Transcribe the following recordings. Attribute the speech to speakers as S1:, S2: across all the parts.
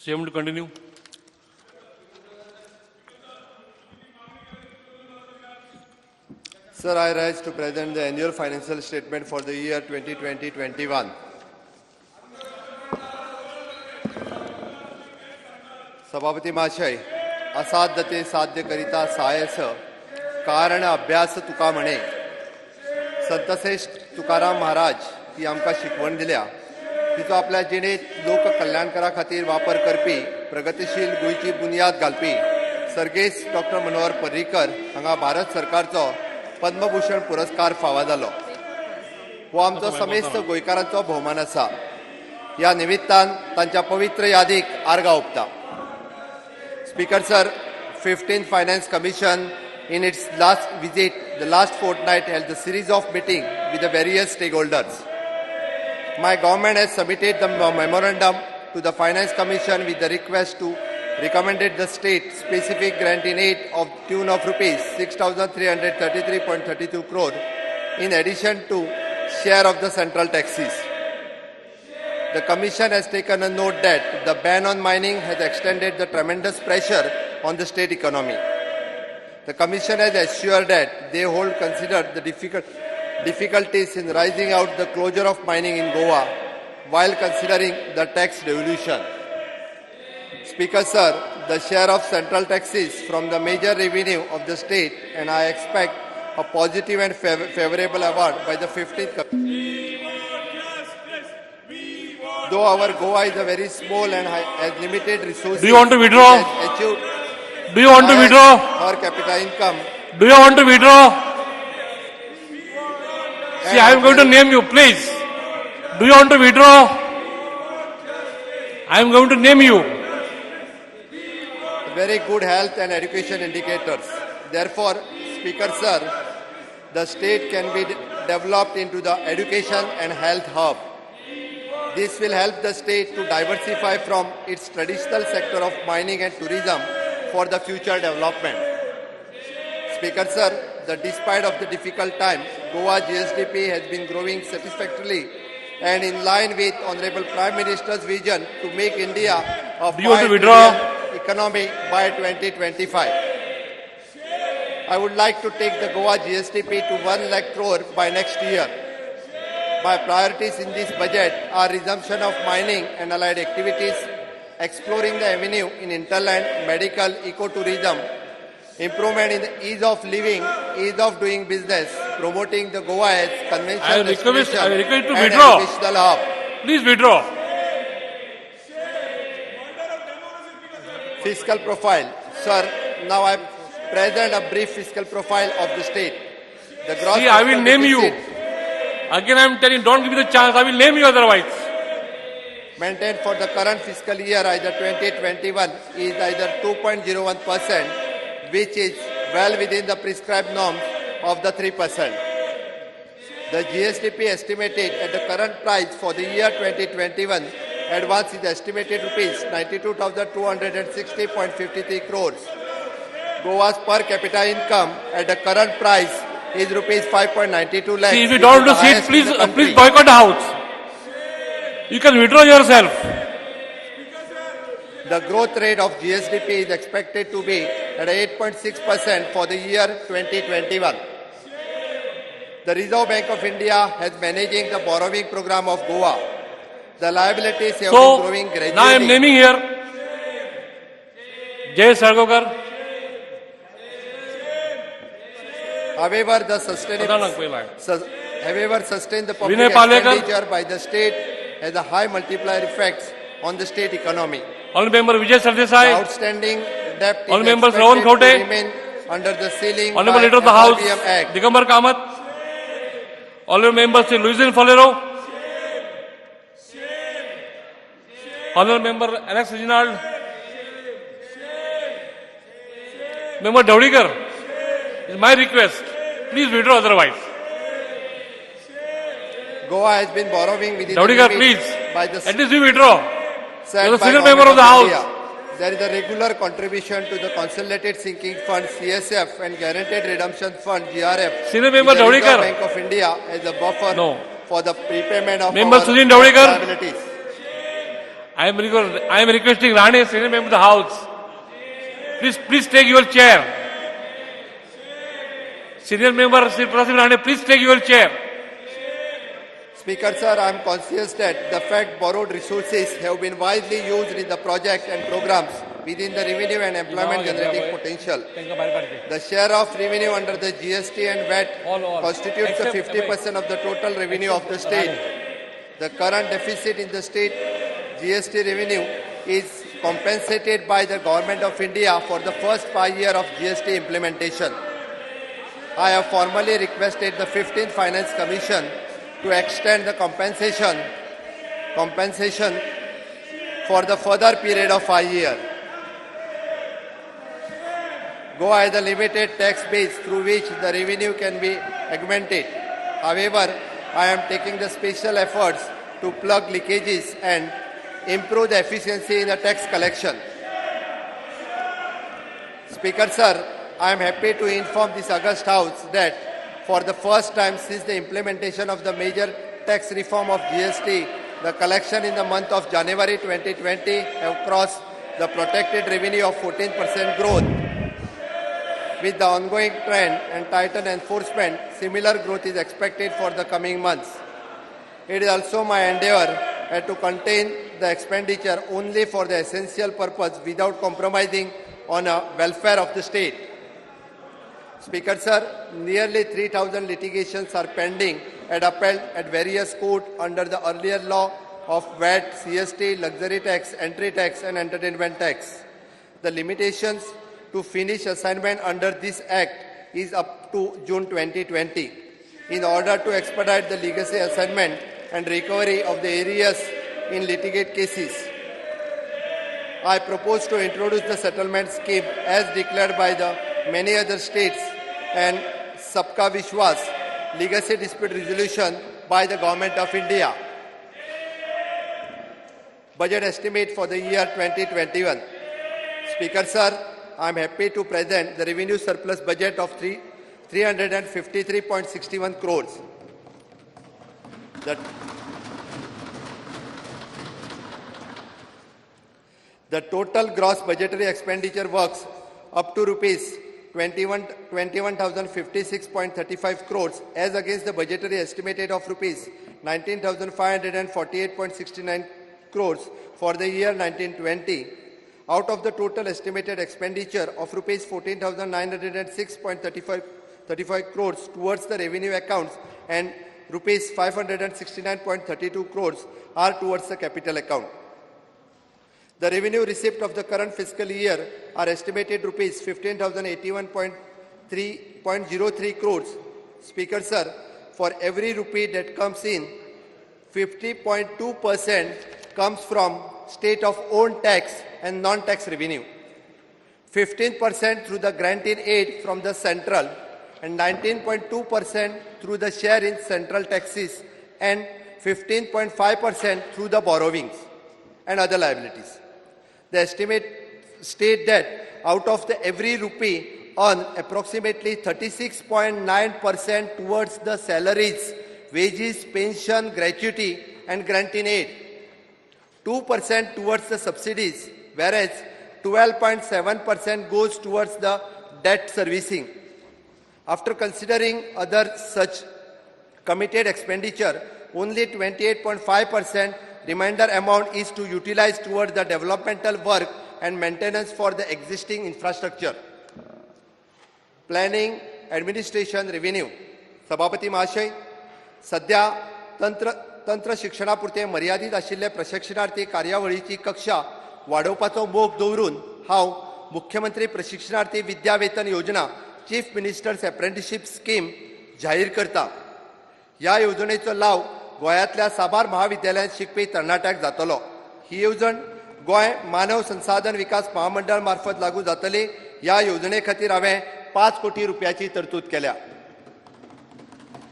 S1: CM to continue.
S2: Sir, I rise to present the annual financial statement for the year 2020-21. सभापती महाशय, असाध्य ते साध्य करिता सायस, कारण अभ्यास तुका म्हणे. संतश्रेष्ठ तुकाराम महाराज ही आमकां शिकवण दिल्या. तिचो आपल्या जिणेंत लोक कल्याणकारा खातीर वापर करपी, प्रगतीशील गोंयची बुन्याद घालपी सर्गेस्त डॉक्टर मनोहर पर्रीकर हांगा भारत सरकारचो पद्मभूषण पुरस्कार फावो जालो. हो आमचो समेस्त गोंयकारांचो भोवमान आसा. ह्या निमित्तान तांच्या पवित्र यादीक आर्गां ओंपता. Speaker sir, 15th Finance Commission in its last visit, the last fortnight, held a series of meetings with the various stakeholders. My government has submitted the memorandum to the Finance Commission with the request to recommended the state specific grant in aid of tune of rupees 6,333.32 crore in addition to share of the central taxes. The Commission has taken a note that the ban on mining has extended the tremendous pressure on the state economy. The Commission has assured that they hold considered the difficulties in rising out the closure of mining in Goa while considering the tax devolution. Speaker sir, the share of central taxes from the major revenue of the state, and I expect a positive and favorable award by the 15th. Though our Goa is a very small and has limited resources,
S1: Do you want to withdraw?
S2: It has achieved
S1: Do you want to
S2: highest
S1: withdraw?
S2: per capita income.
S1: Do you want to withdraw? See, I am going to name you, please. Do you want to withdraw? I am going to name you.
S2: Very good health and education indicators. Therefore, Speaker sir, the state can be developed into the education and health hub. This will help the state to diversify from its traditional sector of mining and tourism for the future development. Speaker sir, the despite of the difficult time, Goa GSDP has been growing satisfactorily and in line with Honorable Prime Minister's vision to make India a
S1: Do you want to
S2: 5
S1: withdraw?
S2: Trillion economy by 2025. I would like to take the Goa GSDP to 1 lakh crore by next year. My priorities in this budget are resumption of mining and allied activities, exploring the avenue in hinterland, medical, ecotourism, improvement in the ease of living, ease of doing business, promoting the Goa as convention
S1: I
S2: destination
S1: request to
S2: and
S1: withdraw.
S2: Educational hub.
S1: Please withdraw.
S2: Fiscal profile. Sir, now I present a brief fiscal profile of the state. The gross
S1: See, I will
S2: fiscal
S1: name you.
S2: Deficit
S1: Again, I am telling, don't give me the chance. I will name you otherwise.
S2: Maintained for the current fiscal year, either 2021, is either 2.01%, which is well within the prescribed norms of the 3%. The GSDP estimated at the current price for the year 2021 advance is estimated rupees 92,260.53 crores. Goa's per capita income at the current price is rupees 5.92 lakhs,
S1: See, if you
S2: which
S1: don't
S2: is
S1: want to
S2: the
S1: sit,
S2: highest in
S1: please,
S2: the
S1: please
S2: country.
S1: Boycott the house. You can withdraw yourself.
S2: The growth rate of GSDP is expected to be at 8.6% for the year 2021. The Reserve Bank of India has managing the borrowing program of Goa. The liabilities have
S1: So,
S2: been growing gradually.
S1: Now I am naming here Jay Salgaonkar.
S2: However, the sustainable,
S1: Pradhan पहिला आहे.
S2: However, sustain the public
S1: Vinay Palekar.
S2: Expenditure by the state has a high multiplier effects on the state economy.
S1: Honorable member Vijay
S2: The
S1: Sardesai.
S2: Outstanding debt is
S1: Honorable members
S2: expected
S1: Rohan
S2: to
S1: Khaunte.
S2: Remain under the ceiling
S1: Honorable
S2: by
S1: Leader of the House
S2: FRBM Act.
S1: Digambar Kamat. Honorable member Sri Luizinho Faleiro. Honorable member Alex Reginald. Member Dhavalikar. It's my request. Please withdraw otherwise.
S2: Goa has been borrowing within the
S1: Dhavalikar,
S2: limit
S1: please.
S2: By the
S1: At least you withdraw.
S2: Set
S1: You're the
S2: by
S1: senior member of
S2: Government
S1: the House.
S2: India. There is a regular contribution to the Consolidated Sinking Fund CSF and Guaranteed Redemption Fund GRF
S1: Senior member
S2: with the Reserve
S1: Dhavalikar.
S2: Bank of India as a buffer
S1: No.
S2: for the prepayment of
S1: Member
S2: our
S1: Sudin Dhavalikar.
S2: Liabilities.
S1: I am requesting Rane, senior member of the house. Please, please take your chair. Senior member Shri Pratasinh Rane, please take your chair.
S2: Speaker sir, I am conscious that the fact borrowed resources have been wisely used in the project and programs within the revenue and employment generating potential. The share of revenue under the GST and VAT
S1: All.
S2: constitutes the
S1: Except-
S2: 50% of the total revenue of the state. The current deficit in the state GST revenue is compensated by the Government of India for the first 5 year of GST implementation. I have formally requested the 15th Finance Commission to extend the compensation for the further period of 5 years. Goa has a limited tax base through which the revenue can be augmented. However, I am taking the special efforts to plug leakages and improve the efficiency in the tax collection. Speaker sir, I am happy to inform this august house that for the first time since the implementation of the major tax reform of GST, the collection in the month of January 2020 have crossed the protected revenue of 14% growth. With the ongoing trend and tightened enforcement, similar growth is expected for the coming months. It is also my endeavor to contain the expenditure only for the essential purpose without compromising on a welfare of the state. Speaker sir, nearly 3,000 litigations are pending and upheld at various courts under the earlier law of VAT, CST, luxury tax, entry tax and entertainment tax. The limitations to finish assignment under this act is up to June 2020. In order to expedite the legacy assignment and recovery of the arrears in litigate cases, I propose to introduce the settlement scheme as declared by the many other states and Sabka Vishwas legacy dispute resolution by the Government of India. Budget estimate for the year 2021. Speaker sir, I am happy to present the revenue surplus budget of 353.61 crores. The total gross budgetary expenditure works up to rupees 21,056.35 crores as against the budgetary estimated of rupees 19,548.69 crores for the year 1920. Out of the total estimated expenditure of rupees 14,906.35 crores towards the revenue accounts and rupees 569.32 crores are towards the capital account. The revenue receipt of the current fiscal year are estimated rupees 15,081.03 crores. Speaker sir, for every rupee that comes in, 50.2% comes from state of own tax and non-tax revenue, 15% through the grant in aid from the central and 19.2% through the share in central taxes and 15.5% through the borrowings and other liabilities. The estimate state that out of the every rupee earned, approximately 36.9% towards the salaries, wages, pension, gratuity and grant in aid, 2% towards the subsidies, whereas 12.7% goes towards the debt servicing. After considering other such committed expenditure, only 28.5% remainder amount is to utilize towards the developmental work and maintenance for the existing infrastructure. Planning, administration, revenue. सभापती महाशय, सध्या तंत्र शिक्षणापुरते मर्यादीत आशिल्ले प्रशिक्षणार्थी कार्यावळीची कक्षा वाडोवपाचो मोख दवरून हांव मुख्यमंत्री प्रशिक्षणार्थी विद्यावेतन योजना, चीफ मिनिस्टर्स एप्रेंटिशीप स्कीम जाहीर करता. ह्या येवजणेचो लाव गोंयांतल्या साबार महाविद्यालयांत शिकपी तरणाट्यांक जातलो. ही येवजण गोंय मानव संसाधन विकास महामंडळ मार्फत लागू जातली. ह्या येवजणे खातीर हांवें 5 कोटी रुपयाची तरतूद केल्या.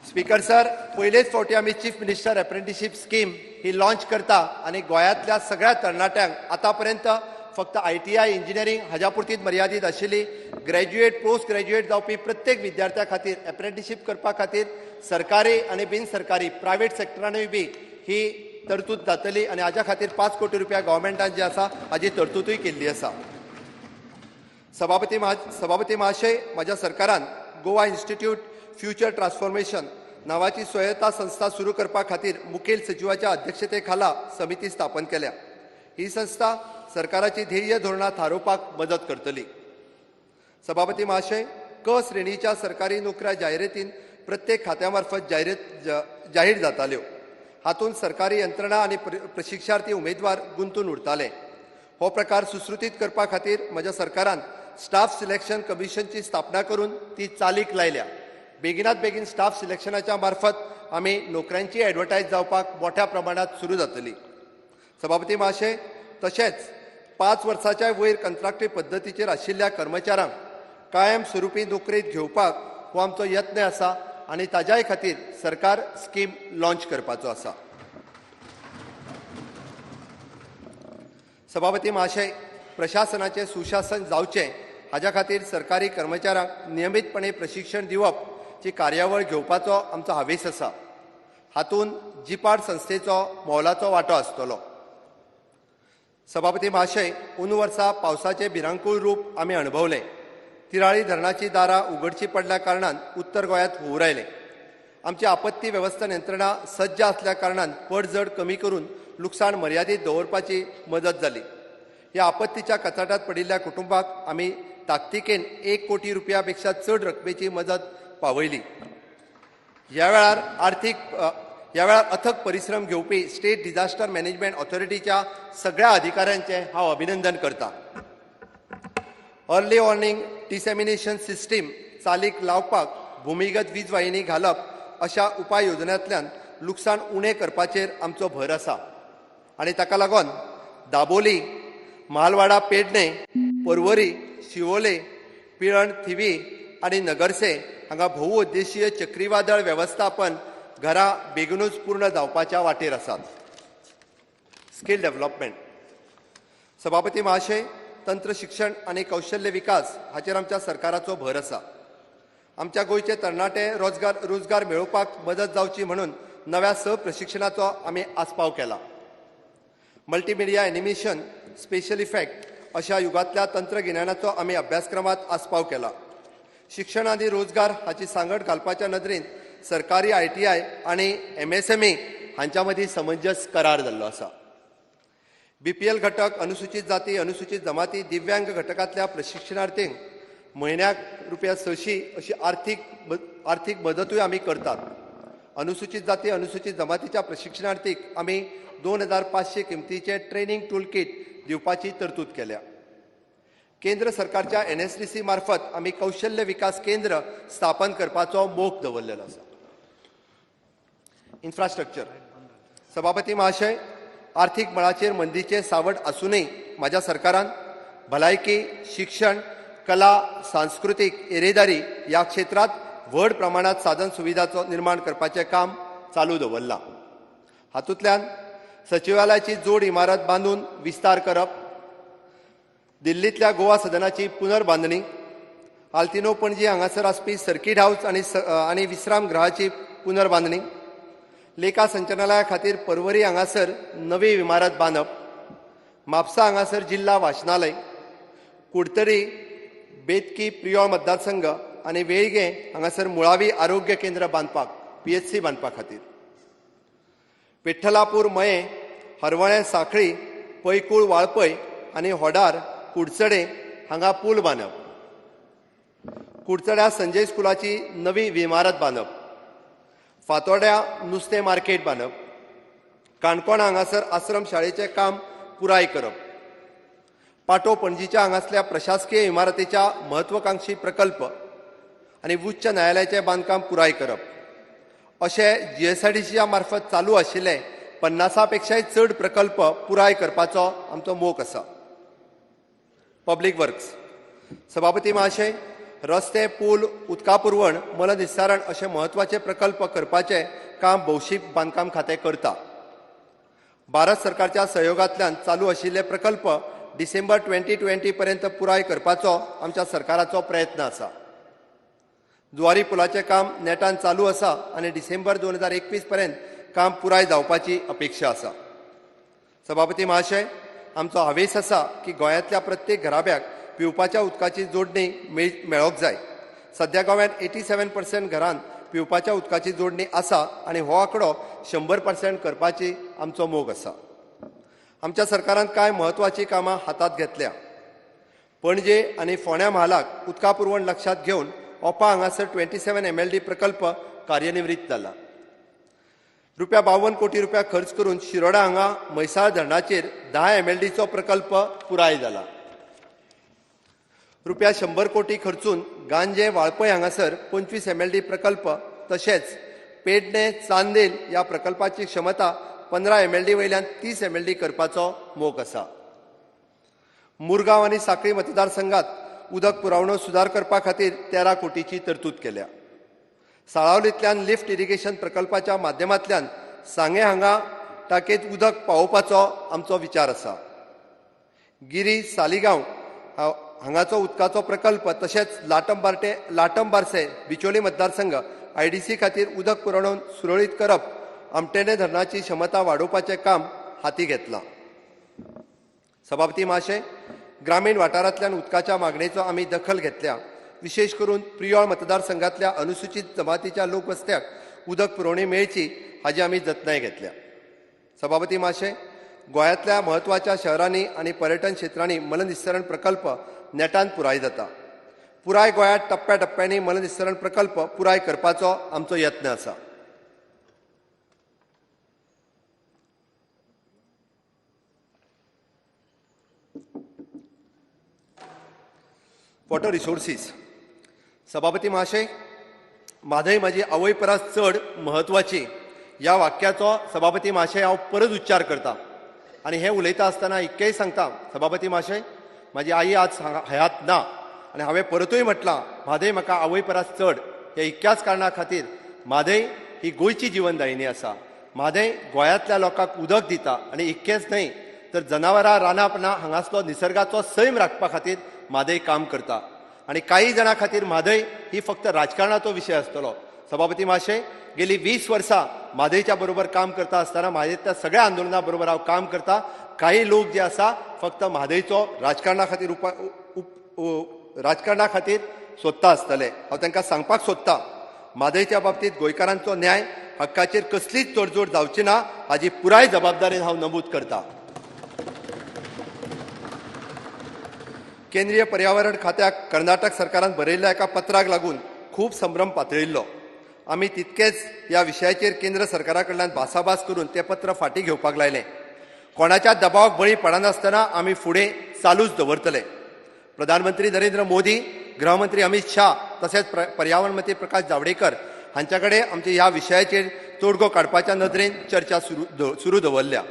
S2: स्पीकर सर, पयलेच फावटी आमी चीफ मिनिस्टर एप्रेंटिशीप स्कीम ही लॉन्च करता आनी गोंयांतल्या सगळ्या तरणाट्यांक आतां पर्यंत फक्त ITI engineering हाज्या पुरतीच मर्यादीत आशिल्ली, ग्रॅज्युएट पोस्ट ग्रॅज्युएट जावपी प्रत्येक विद्यार्थ्या खातीर एप्रेंटिशीप करपा खातीर सरकारी आनी बिन सरकारी प्रायवेट सेक्टरानूय बी ही तरतूद जातली आनी हाज्या खातीर 5 कोटी रुपया गव्हर्मेंटान जे आसा हाजी तरतुदूय केल्ली आसा. सभापती महाशय, म्हज्या सरकारान गोवा इन्स्टिट्यूट फ्युचर ट्रान्सफॉर्मेशन नांवाची स्वयत्ता संस्था सुरू करपा खातीर मुखेल सचिवाच्या अध्यक्षते खाला समिती स्थापन केल्या. ही संस्था सरकाराची ध्येय धोरणां थारोवपाक मदत करतली. सभापती महाशय, क श्रेणीच्या सरकारी नोकऱ्या जाहिरातीन प्रत्येक खात्या मार्फत जाहीर जाताल्यो. हातूंत सरकारी यंत्रणा आनी प्रशिक्षार्थी उमेदवार गुंतून उरताले. हो प्रकार सुश्रुतीत करपा खातीर म्हज्या सरकारान स्टाफ सिलेक्शन कमिशनची स्थापना करून ती चालीक लायल्या. बेगिनात बेगीन स्टाफ सिलेक्शनाच्या मार्फत आमी नोकऱ्यांची एडवर्टायज जावपाक मोठ्या प्रमाणात सुरू जातली. सभापती महाशय, तशेंच 5 वर्साच्या वयर कंत्राटी पद्दतीचेर आशिल्ल्या कर्मचाऱ्यांक कायम स्वरुपी नोकरेंत घेवपाक हो आमचो यत्न आसा आनी ताज्याय खातीर सरकार स्कीम लॉन्च करपाचो आसा. सभापती महाशय, प्रशासनाचें सुशासन जावचें हाज्या खातीर सरकारी कर्मचाऱ्यांक नियमीतपणे प्रशिक्षण दिवप ची कार्यावळ घेवपाचो आमचो हावेस आसा. हातूंत जिपाड संस्थेचो मोलाचो वांटो आसतलो. सभापती महाशय, अंदू वर्सा पावसाचें भिरांकूळ रूप आमी अणभवलें. तिराळी धरणाची दारां उगडची पडल्या कारणान उत्तर गोंयांत हुंवर आयलें. आमची आपत्ती वेवस्था यंत्रणा सज्ज आसल्या कारणान पडझड कमी करून लुकसाण मर्यादीत दवरपाची मदत जाली. ह्या आपत्तीच्या कचाटात पडिल्ल्या कुटुंबाक आमी ताकतिकेन 1 कोटी रुपया पेक्षा चड रकमेची मदत पावयली. ह्या वेळार अथक परिश्रम घेवपी स्टेट डिझास्टर मॅनेजमेंट ऑथॉरिटीच्या सगळ्या अधिकाऱ्यांचें हांव अभिनंदन करता. अर्ली वॉर्निंग डिसेमिनेशन सिस्टीम चालीक लावपाक भुमिगत वीज वाहिनी घालप अशा उपाय योजनांतल्यान लुकसाण उणें करपाचेर आमचो भर आसा आनी ताका लागून दाबोली, मालवाडा, पेडणे, पर्वरी, शिवोले, पिळण, थिवी आनी नगरसे हांगा बहुउद्देशीय चक्रीवादळ वेवस्थापन घरां बेगीनूच पूर्ण जावपाच्या वाटेर आसात. Skill development. सभापती महाशय, तंत्र शिक्षण आनी कौशल्य विकास हाचेर आमच्या सरकाराचो भर आसा. आमच्या गोंयचे तरणाटे रोजगार मेळोवपाक मदत जावची म्हणून नव्या 6 प्रशिक्षणाचो आमी आस्पाव केला. मल्टीमिडिया, एनिमेशन, स्पेशल इफेक्ट अशा युगांतल्या तंत्रगिन्यानाचो आमी अभ्यासक्रमांत आस्पाव केला. शिक्षण आनी रोजगार हाची सांगड घालपाच्या नदरेन सरकारी ITI आनी MSME हांच्या मदीं समंजस करार जाल्लो आसा. BPL घटक, अनुसूचित जाती, अनुसूचित जमाती, दिव्यांग घटकांतल्या प्रशिक्षणार्थींक म्हयन्याक रुपया 600 अशी आर्थीक मदतूय आमी करतात. अनुसूचित जाती, अनुसूचित जमातीच्या प्रशिक्षणार्थीक आमी 2500 किमतीचें ट्रेनिंग टूल किट दिवपाची तरतूद केल्या. केंद्र सरकारच्या NSDC मार्फत आमी कौशल्य विकास केंद्र स्थापन करपाचो मोख दवरलेलो आसा. इन्फ्रास्ट्रक्चर. सभापती महाशय, आर्थीक मळाचेर मंदीचें सावट आसूनय म्हाज्या सरकारान भलायकी, शिक्षण, कला, सांस्कृतीक येरेदारी ह्या क्षेत्रांत व्हड प्रमाणांत साधन सुविधाचो निर्माण करपाचें काम चालू दवरलां. हातूंतल्यान सचिवालयाची जोड इमारत बांदून विस्तार करप, दिल्लींतल्या गोवा सदनाची पुनर्बांदणी, आल्तिनो पणजी हांगासर आसपी सर्कीट हावस आनी विश्रामगृहाची पुनर्बांदणी, लेखा संचालनालया खातीर पर्वरी हांगासर नवी इमारत बांदप, म्हापसा हांगासर जिल्हा वाचनालय, कुडतरी, बेतकी, प्रियोळ मतदारसंघ आनी वेळगें हांगासर मुळावी आरोग्य केंद्र बांदपाक, PHC बांदपा खातीर, विठ्ठलापूर, मयें, हरवळें, साखळी, पैकूळ, वाळपय आनी होडार, कुडचडे हांगा पूल बांदप, कुडचड्या संजय स्कुलाची नवी इमारत बांदप, फातोड्या नुस्तें मार्केट बांदप, काणकोण हांगासर आश्रम शाळेचें काम पुराय करप, पाटो पणजीच्या हांगासल्या प्रशासकीय इमारतीच्या महत्वाकांक्षी प्रकल्प आनी उच्च न्यायालयाचें बांदकाम पुराय करप अशे GSIDCच्या मार्फत चालू आशिल्ले 50 पेक्षाय चड प्रकल्प पुराय करपाचो आमचो मोख आसा. Public works. सभापती महाशय, रस्ते, पूल, उदका पुरवण, मलनिस्सारण अशे म्हत्वाचे प्रकल्प करपाचें काम भौशीक बांदकाम खातें करता. भारत सरकारच्या सहयोगांतल्यान चालू आशिल्ले प्रकल्प डिसेंबर 2020 पर्यंत पुराय करपाचो आमच्या सरकाराचो प्रयत्न आसा. जुवारी पुलाचें काम नेटान चालू आसा आनी डिसेंबर 2021 पर्यंत काम पुराय जावपाची अपेक्षा आसा. सभापती महाशय, आमचो हावेस आसा की गोंयांतल्या प्रत्येक घराब्याक पिवपाच्या उदकाची जोडणी मेळोंक जाय. सद्या गोव्यांत 87% घरांत पिवपाच्या उदकाची जोडणी आसा आनी हो आंकडो 100% करपाची आमचो मोग आसा. आमच्या सरकारान कांय म्हत्वाचीं कामां हातांत घेतल्या. पणजे आनी फोंड्या म्हालाक उदका पुरवण लक्षांत घेवन ओपा हांगासर 27 MLD प्रकल्प कार्यनिवृत्त जाला. रुपया 52 कोटी रुपया खर्च करून शिरोडा हांगा म्हैसाळ धरणाचेर 10 MLDचो प्रकल्प पुराय जाला. रुपया 100 कोटी खर्चून गांजे वाळपय हांगासर 25 MLD प्रकल्प तशेंच पेडणे चांदेल ह्या प्रकल्पाची क्षमता 15 MLD वयल्यान 30 MLD करपाचो मोग आसा. मुरगांव आनी सांखळी मतदारसंघात उदक पुरवणो सुदार करपा खातीर 13 कोटीची तरतूद केल्या. साळावलींतल्यान लिफ्ट इरिगेशन प्रकल्पाच्या माध्यमांतल्यान सांगें हांगा टाकयेंत उदक पावोवपाचो आमचो विचार आसा. गिरी सालिगांव हांगाचो उदकाचो प्रकल्प तशेंच लाटम बारसे बिचोली मतदारसंघ IDC खातीर उदक पुरवण सुरळीत करप, आमटेणे धरणाची क्षमता वाडोवपाचें काम हाती घेतलां. सभापती महाशय, ग्रामीण वाठारांतल्यान उदकाच्या मागणेचो आमी दखल घेतल्या. विशेष करून प्रियोळ मतदारसंघातल्या अनुसूचित जमातीच्या लोकवस्त्याक उदक पुरवणी मेळची हाजी आमी जतनाय घेतल्या. सभापती महाशय, गोंयांतल्या म्हत्वाच्या शहरांनी आनी पर्यटन क्षेत्रांनी मलनिस्सरण प्रकल्प नेटान पुराय जाता. पुराय गोंयांत टप्प्या टप्प्यांनी मलनिस्सरण प्रकल्प पुराय करपाचो आमचो यत्न आसा. Water resources. सभापती महाशय, म्हादय म्हजी आवय परस चड म्हत्वाची ह्या वाक्याचो सभापती महाशय हांव परत उच्चार करता आनी हें उलयता आसतना इतकेंय सांगता सभापती महाशय, म्हाजी आई आज हयात ना आनी हांवें परतूय म्हटलां म्हादय म्हाका आवय परस चड ह्या इतक्याच कारणा खातीर म्हादय ही गोंयची जिवनदायिनी आसा. म्हादय गोंयांतल्या लोकांक उदक दिता आनी इतकेंच न्हय तर जनावरां रानां हांगासलो निसर्गाचो सैम राखपा खातीर म्हादय काम करता आनी काही जाणां खातीर म्हादय ही फक्त राजकारणाचो विशय आसतलो. सभापती महाशय, गेली 20 वर्सां म्हादयच्या बरोबर काम करता आसतना म्हादयतल्या सगळ्या आंदोलना बरोबर हांव काम करता. काही लोक जे आसा फक्त म्हादयचो राजकारणा खातीर राजकारणा खातीर सोदता आसतले. हांव तांकां सांगपाक सोदता, म्हादयच्या बाबतींत गोंयकारांचो न्याय हक्काचेर कसलीच तडजोड जावची ना हाजी पुराय जबाबदारीन हांव नमूद करता. केंद्रीय पर्यावरण खात्याक कर्नाटक सरकारान बरयल्ल्या एका पत्राक लागून खूब संभ्रम पातळिल्लो. आमी तितकेच ह्या विशयाचेर केंद्र सरकारा कडल्यान भासाभास करून तें पत्र फाटीं घेवपाक लायलें. कोणाच्या दबावाक बळी पडनासतना आमी फुडें चालूच दवरतले. प्रधानमंत्री नरेंद्र मोदी, गृहमंत्री अमित शाह तशेंच पर्यावरण मंत्री प्रकाश जावडेकर हांच्या कडेन आमचे ह्या विशयाचेर तोडगो काडपाच्या नदरेन चर्चा सुरू दवरल्या.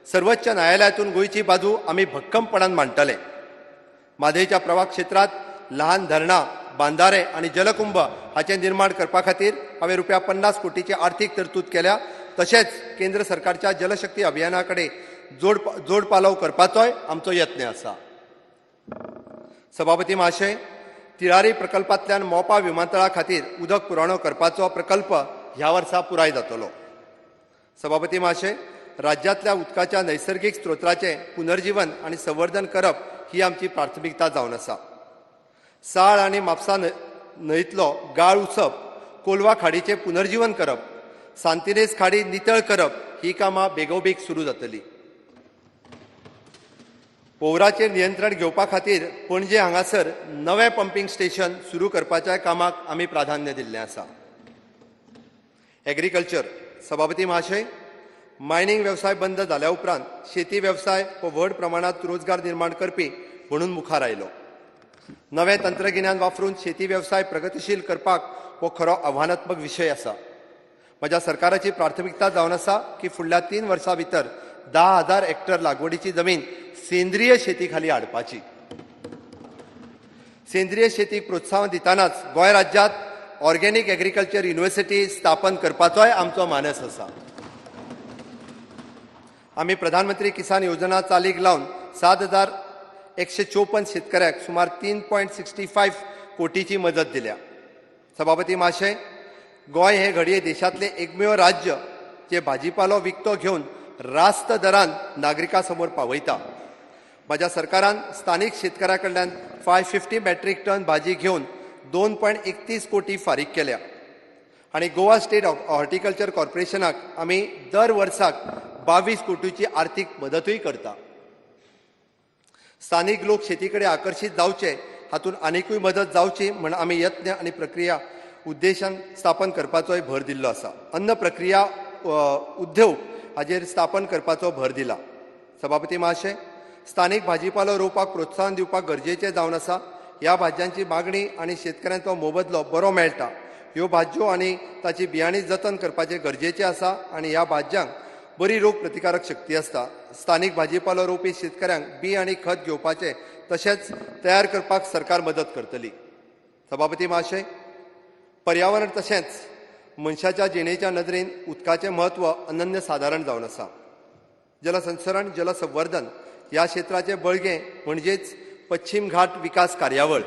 S2: सर्वोच्च न्यायालयांतून गोंयची बाजू आमी भक्कमपणान मांडटले. म्हादयच्या प्रवाह क्षेत्रांत ल्हान धरणां, बांदारे आनी जलकुंभ हाचें निर्माण करपा खातीर हांवें रुपया 50 कोटीची आर्थीक तरतूद केल्या. तशेंच केंद्र सरकारच्या जलशक्ती अभियाना कडेन जोडपालव करपाचोय आमचो यत्न आसा. सभापती महाशय, तिळारी प्रकल्पांतल्यान मोपा विमानतळा खातीर उदक पुरवणो करपाचो प्रकल्प ह्या वर्सा पुराय जातलो. सभापती महाशय, राज्यांतल्या उदकाच्या नैसर्गीक स्त्रोताचें पुनर्जीवन आनी संवर्धन करप ही आमची प्राथमिकता जावन आसा. साळ आनी म्हापसा न्हंयतलो गाळ उसप, कोलवा खाडीचें पुनर्जीवन करप, सांतिनेज खाडी नितळ करप ही कामां बेगोबेग सुरू जातली. पोवराचेर नियंत्रण घेवपा खातीर पणजे हांगासर नवें पंपींग स्टेशन सुरू करपाच्या कामाक आमी प्राधान्य दिल्लें आसा. एग्रीकल्चर. सभापती महाशय, मायनिंग वेवसाय बंद जाल्या उपरांत शेती वेवसाय हो व्हड प्रमाणांत रोजगार निर्माण करपी म्हणून मुखार आयलो. नवें तंत्रगिन्यान वापरून शेती वेवसाय प्रगतिशील करपाक हो खरो आव्हानात्मक विशय आसा. म्हज्या सरकाराची प्राथमिकता जावन आसा की फुडल्या 3 वर्सां भितर 10,000 हेक्टर लागवडीची जमीन सेंद्रीय शेती खाली हाडपाची. सेंद्रीय शेतीक प्रोत्साहन दितनाच गोंय राज्यांत ऑर्गेनीक एग्रीकल्चर युनिव्हर्सिटी स्थापन करपाचोय आमचो मानस आसा. आमी प्रधानमंत्री किसान योजना चालीक लावन 7,154 शेतकऱ्यांक सुमार 3.65 कोटीची मजत दिल्या. सभापती महाशय, गोंय हे घडये देशांतलें एकमेव राज्य जे भाजीपालो विकतो घेवन रास्त दरान नागरिकां समोर पावयता. म्हाज्या सरकारान स्थानीक शेतकऱ्यां कडल्यान 550 मॅट्रीक टन भाजी घेवन 2.31 कोटी फारीक केल्या आनी गोवा स्टेट हॉर्टिकल्चर कॉर्पोरेशनाक आमी दर वर्साक 22 कोटीची आर्थीक मदतूय करता. स्थानीक लोक शेती कडेन आकर्शीत जावचे हातूंत आनिकूय मदत जावची म्हण आमी यत्न आनी प्रक्रिया उद्देशान स्थापन करपाचोय भर दिल्लो आसा. अन्न प्रक्रिया उद्योग हाजेर स्थापन करपाचो भर दिला. सभापती महाशय, स्थानीक भाजीपालो रोवपाक प्रोत्साहन दिवपाक गरजेचें जावन आसा. ह्या भाजयांची मागणी आनी शेतकऱ्यांचो मोबदलो बरो मेळटा. ह्यो भाजयो आनी ताची बियाणी जतन करपाचें गरजेचें आसा आनी ह्या भाजयांक बरी रोग प्रतिकारक शक्ती आसता. स्थानीक भाजीपालो रोवपी शेतकऱ्यांक बी आनी खत घेवपाचें तशेंच तयार करपाक सरकार मदत करतली. सभापती महाशय, पर्यावरण तशेंच मनशाच्या जिणेच्या नदरेन उदकाचें म्हत्व अनन्य सादारण जावन आसा. जलसंसरण, जलसंवर्धन ह्या क्षेत्राचें बळगें म्हणजेच पश्चिम घाट विकास कार्यावळ.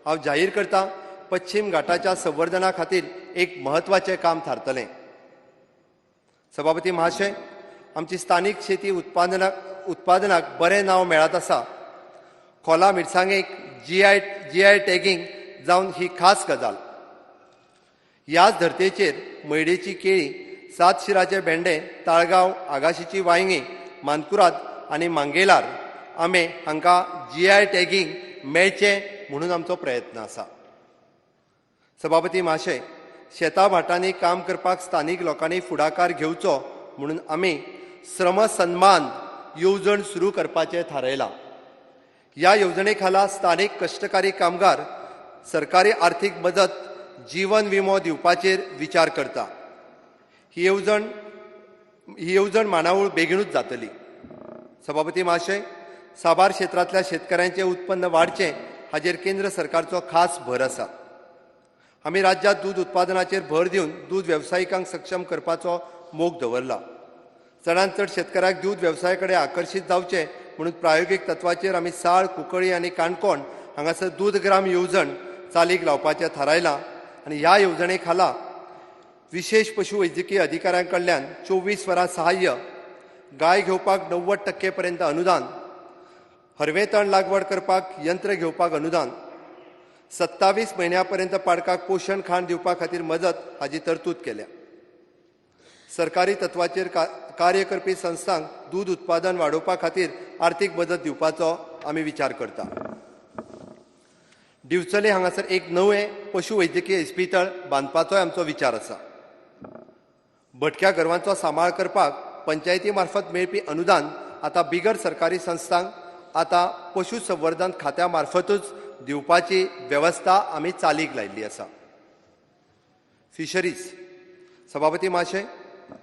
S2: हांव जाहीर करता, पश्चिम घाटाच्या संवर्धना खातीर एक म्हत्वाचें काम थारतलें. सभापती महाशय, आमची स्थानीक शेती उत्पादनाक बरें नांव मेळत आसा. खोला मिरसांगेक जी I tagging जावन ही खास गजाल. ह्याच धर्तेचेर मयडेची केळी, सात शिराचे भेंडे, ताळगांव, आगाशीची वांयगीं, मानकुराद आनी मांगेलार आंबे हांकां जी I tagging मेळचें म्हणून आमचो प्रयत्न आसा. सभापती महाशय, शेता भाटांनी काम करपाक स्थानीक लोकांनी फुडाकार घेवचो म्हणून आमी श्रम सन्मान येवजण सुरू करपाचें थारायलां. ह्या येवजणे खाला स्थानीक कश्टकारी कामगार सरकारी आर्थीक मदत, जीवन विमो दिवपाचेर विचार करता. ही येवजण मांडावळ बेगीनूच जातली. सभापती महाशय, साबार क्षेत्रांतल्या शेतकऱ्यांचें उत्पन्न वाडचें हाजेर केंद्र सरकारचो खास भर आसा. आमी राज्यांत दूद उत्पादनाचेर भर दिवन दूद वेवसायिकांक सक्षम करपाचो मोग दवरला. चडांत चड शेतकऱ्यांक दूद वेवसाया कडेन आकर्शीत जावचें म्हणून प्रायोगीक तत्वाचेर आमी साळ, कुंकळी आनी काणकोण हांगासर दूद ग्राम येवजण चालीक लावपाचें थारायलां आनी ह्या येवजणे खाला विशेश पशुवैजकी अधिकाऱ्यां कडल्यान 24 वरां सहाय्य, गाय घेवपाक 90% पर्यंत अनुदान, हरवें तण लागवड करपाक यंत्र घेवपाक अनुदान, 27 म्हयन्या पर्यंत पाडकाक पोशण खाण दिवपा खातीर मदत हाजी तरतूद केल्या. सरकारी तत्वाचेर कार्य करपी संस्थांक दूद उत्पादन वाडोवपा खातीर आर्थीक मदत दिवपाचो आमी विचार करता. दिवचले हांगासर एक नवें पशुवैजकीय इस्पितळ बांदपाचोय आमचो विचार आसा. भटक्या गोरवांचो सांबाळ करपाक पंचायती मार्फत मेळपी अनुदान आतां बिगर सरकारी संस्थांक आतां पशुसंवर्धन खात्या मार्फतूच दिवपाची वेवस्था आमी चालीक लायिल्ली आसा. फिशरीज. सभापती महाशय,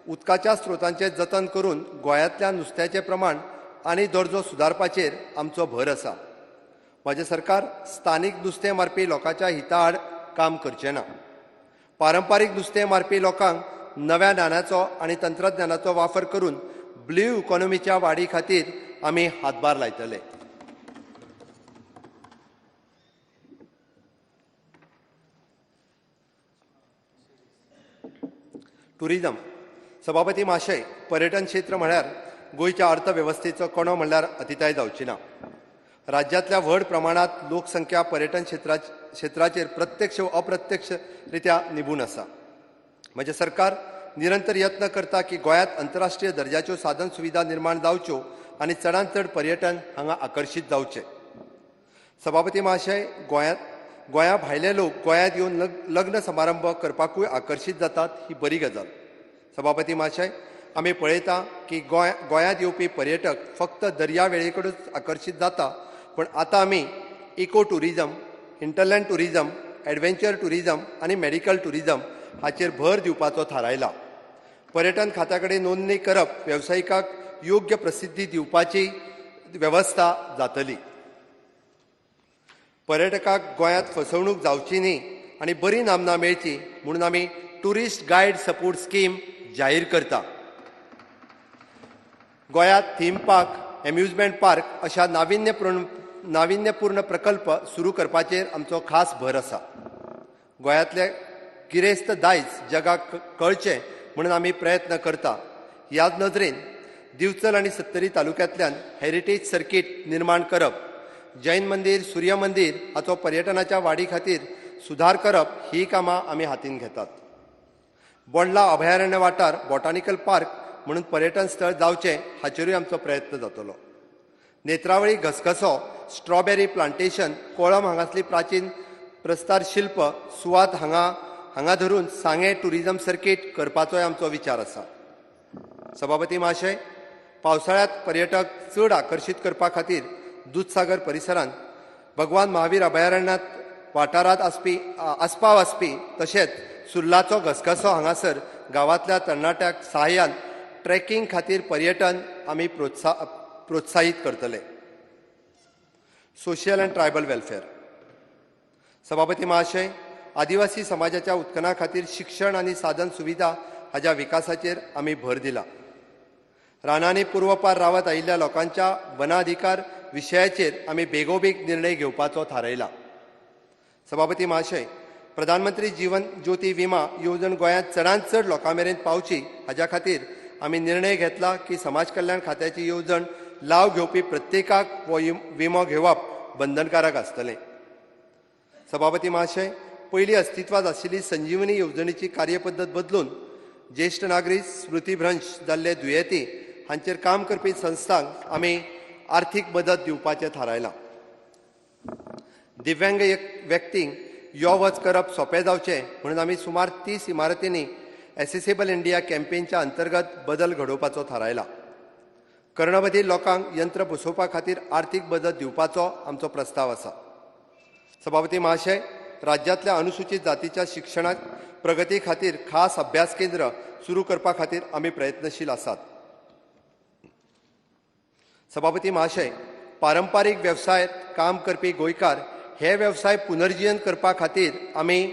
S2: उदकाच्या स्रोतांचें जतन करून गोंयांतल्या नुस्त्याचें प्रमाण आनी दर्जो सुदारपाचेर आमचो भर आसा. म्हजें सरकार स्थानीक नुस्तें मारपी लोकांच्या हिता आड काम करचें ना. पारंपारीक नुस्तें मारपी लोकांक नव्या ज्ञानाचो आनी तंत्रज्ञानाचो वापर करून ब्ल्यू इकॉनॉमीच्या वाडी खातीर आमी हातभार लायतले. टुरिजम. सभापती महाशय, पर्यटन क्षेत्र म्हळ्यार गोंयच्या अर्थवेवस्थेचो कणो म्हणल्यार अतिताय जावची ना. राज्यांतल्या व्हड प्रमाणांत लोकसंख्या पर्यटन क्षेत्राचेर प्रत्यक्ष व अप्रत्यक्ष रित्या निबून आसा. म्हजें सरकार निरंतर यत्न करता की गोंयांत आंतरराष्ट्रीय दर्जाच्यो साधन सुविधा निर्माण जावच्यो आनी चडांत चड पर्यटन हांगा आकर्शीत जावचें. सभापती महाशय, गोंया भायले लोक गोंयांत येवन लग्न समारंभ करपाकूय आकर्शीत जातात, ही बरी गजाल. सभापती महाशय, आमी पळयता की गोंयांत येवपी पर्यटक फक्त दर्या वेळेकडेच आकर्शीत जाता, पूण आतां आमी eco tourism, hinterland tourism, adventure tourism आनी मेडिकल टुरिजम हाचेर भर दिवपाचो थारायला. पर्यटन खात्या कडेन नोंदणी करप, वेवसायिकांक योग्य प्रसिद्धी दिवपाची वेवस्था जातली. पर्यटकाक गोंयांत फसवणूक जावची न्ही आनी बरी नामना मेळची म्हणून आमी टुरिस्ट गायड सपोर्ट स्कीम जाहीर करता. गोंयांत थीम पार्क, एम्युजमेंट पार्क अशा नाविन्यपूर्ण प्रकल्प सुरू करपाचेर आमचो खास भर आसा. गोंयांतले गिरेस्त दायज जगाक कळचें म्हणून आमी प्रयत्न करता. ह्याच नदरेन दिवचल आनी सत्तरी तालुक्यांतल्यान हेरिटेज सर्कीट निर्माण करप, जैन मंदीर, सूर्य मंदीर हाचो पर्यटनाच्या वाडी खातीर सुदार करप ही कामां आमी हातीन घेतात. बोंडला अभयारण्य वाठार बॉटानिकल पार्क म्हणून पर्यटन स्थळ जावचें हाचेरूय आमचो प्रयत्न जातलो. नेत्रावळी घसघसो, स्ट्रॉबेरी प्लांटेशन, कोळम हांगासली प्राचीन प्रस्तार शिल्प सुवात हांगा धरून सांगें टुरिझम सर्कीट करपाचोय आमचो विचार आसा. सभापती महाशय, पावसाळ्यांत पर्यटक चड आकर्शीत करपा खातीर दुदसागर परिसरांत भगवान महावीर अभयारण्यात वाठारांत आस्पाव आसपी तशेंच सुर्लाचो घसघसो हांगासर गांवांतल्या तरणाट्याक सहाय्यान ट्रेकिंग खातीर पर्यटन आमी प्रोत्साहीत करतले. Social and tribal welfare. सभापती महाशय, आदिवासी समाजाच्या उत्थाना खातीर शिक्षण आनी साधन सुविधा हाज्या विकासाचेर आमी भर दिला. रानांनी पुर्वपार रावत आयिल्ल्या लोकांच्या वनाधिकार विशयाचेर आमी बेगोबेग निर्णय घेवपाचो थारायला. सभापती महाशय, प्रधानमंत्री जीवन ज्योती विमा येवजण गोंयांत चडांत चड लोकां मेरेन पावची हाज्या खातीर आमी निर्णय घेतला की समाज कल्याण खात्याची येवजण लाव घेवपी प्रत्येकाक हो विमो घेवप बंधनकारक आसतलें. सभापती महाशय, पयलीं अस्तित्वांत आशिल्ली संजीवनी येवजणेची कार्यपद्दत बदलून ज्येश्ठ नागरीक, स्मृतीभ्रंश जाल्ले दुयेंती हांचेर काम करपी संस्थांक आमी आर्थीक मदत दिवपाचें थारायलां. दिव्यांग व्यक्तींक यो वच करप सोंपें जावचें म्हणून आमी सुमार 30 इमारतींनी एसेसेबल इंडिया कॅम्पेनच्या अंतर्गत बदल घडोवपाचो थारायला. कर्णबधीर लोकांक यंत्र बसोवपा खातीर आर्थीक मदत दिवपाचो आमचो प्रस्ताव आसा. सभापती महाशय, राज्यांतल्या अनुसूचित जातीच्या शिक्षणाक प्रगती खातीर खास अभ्यास केंद्र सुरू करपा खातीर आमी प्रयत्नशील आसात. सभापती महाशय, पारंपारीक वेवसायांत काम करपी गोंयकार हे वेवसाय पुनर्जीवन करपा खातीर आमी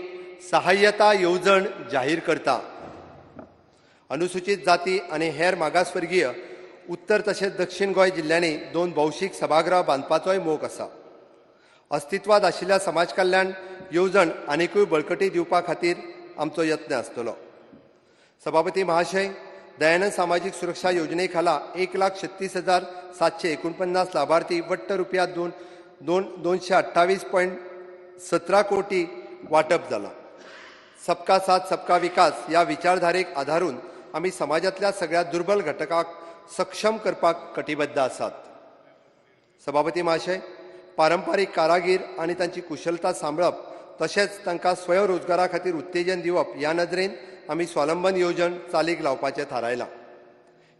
S2: सहाय्यता येवजण जाहीर करता. अनुसूचित जाती आनी हेर मागासवर्गीय उत्तर तशेंच दक्षिण गोंय जिल्ल्यांनी 2 भौशीक सभागृह बांदपाचोय मोख आसा. अस्तित्वांत आशिल्ल्या समाज कल्याण येवजण आनिकूय बळकटी दिवपा खातीर आमचो यत्न आसतलो. सभापती महाशय, दयानंद सामाजीक सुरक्षा योजने खाला 1,36,749 लाभार्थी वट्ट रुपया 228.17 कोटी वाटप जाला. सबका साथ सबका विकास ह्या विचारधारेक आधारून आमी समाजांतल्या सगळ्या दुर्बल घटकाक सक्षम करपाक कटिबद्ध आसात. सभापती महाशय, पारंपारीक कारागीर आनी तांची कुशलता सांबाळप तशेंच तांकां स्वयंरोजगारा खातीर उत्तेजन दिवप ह्या नदरेन आमी स्वावलंबन येवजण चालीक लावपाचें थारायलां.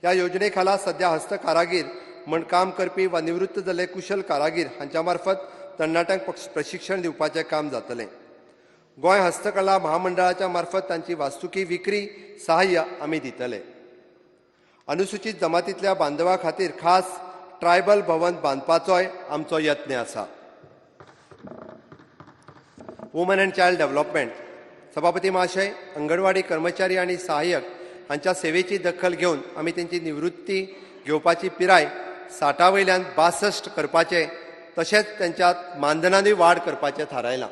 S2: ह्या योजने खाला सद्या हस्त कारागीर म्हण काम करपी वा निवृत्त जाल्ले कुशल कारागीर हांच्या मार्फत तरणाट्यांक प्रशिक्षण दिवपाचें काम जातलें. गोंय हस्तकला महामंडळाच्या मार्फत तांची वास्तुकी विक्री सहाय्य आमी दितले. अनुसूचित जमातींतल्या बांधवा खातीर खास ट्रायबल भवन बांदपाचोय आमचो यत्न आसा. Woman and child development. सभापती महाशय, अंगणवाडी कर्मचारी आनी सहाय्यक हांच्या सेवेची दखल घेवन आमी तेंची निवृत्ती घेवपाची पिराय 60 वयल्यान 62 करपाचें तशेंच तेंच्या मानधनानूय वाड करपाचें थारायलां.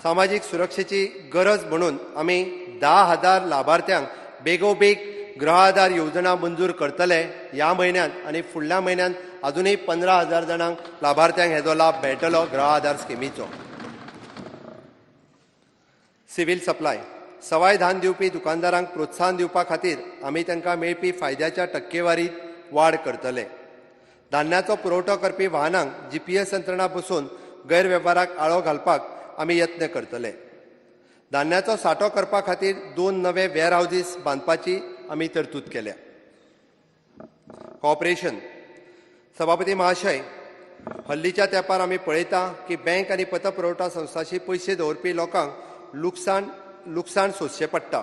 S2: सामाजीक सुरक्षेची गरज म्हणून आमी 10,000 लाभार्थ्यांक बेगोबेग गृह आधार योजना मंजूर करतले ह्या म्हयन्यांत आनी फुडल्या म्हयन्यांत अजुनूय 15,000 जाणांक लाभार्थ्यांक हेजो लाभ मेळटलो गृह आधार स्किमीचो. Civil supply. सवाय धान दिवपी दुकानदारांक प्रोत्साहन दिवपा खातीर आमी तांकां मेळपी फायद्याच्या टक्केवारीत वाड करतले. धान्याचो पुरवठो करपी वाहनांक GPS यंत्रणा बसोवन गैरवेव्हाराक आळो घालपाक आमी यत्न करतले. धान्याचो सांठो करपा खातीर 2 नवे वेअर हावजीस बांदपाची आमी तरतूद केल्या. कॉपरेशन. सभापती महाशय, हल्लीच्या तेंपार आमी पळयता की बँक आनी पतपुरवठा संस्थांशी पयशे दवरपी लोकांक लुकसाण सोंसचें पडटा.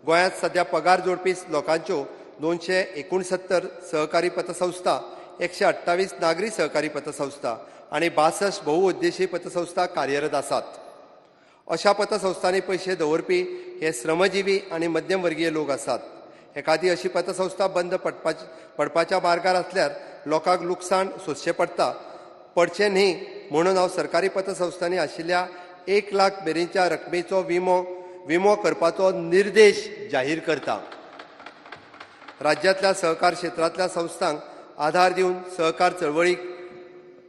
S2: गोंयांत सद्या पगार जोडपी लोकांच्यो 269 सहकारी पतसंस्था, 128 नागरी सहकारी पतसंस्था आनी 62 बहुउद्देशीय पतसंस्था कार्यरत आसात. अशा पतसंस्थांनी पयशे दवरपी हे श्रमजीवी आनी मध्यमवर्गीय लोक आसात. एखादी अशी पतसंस्था बंद पडपाच्या मार्गार आसल्यार लोकांक लुकसाण सोंसचें पडटा. पडचें न्ही म्हणून हांव सरकारी पतसंस्थांनी आशिल्ल्या 1 लाख मेरेनच्या रकमेचो विमो विमो करपाचो निर्देश जाहीर करता. राज्यांतल्या सहकार क्षेत्रांतल्या संस्थांक आधार दिवन सहकार चळवळीक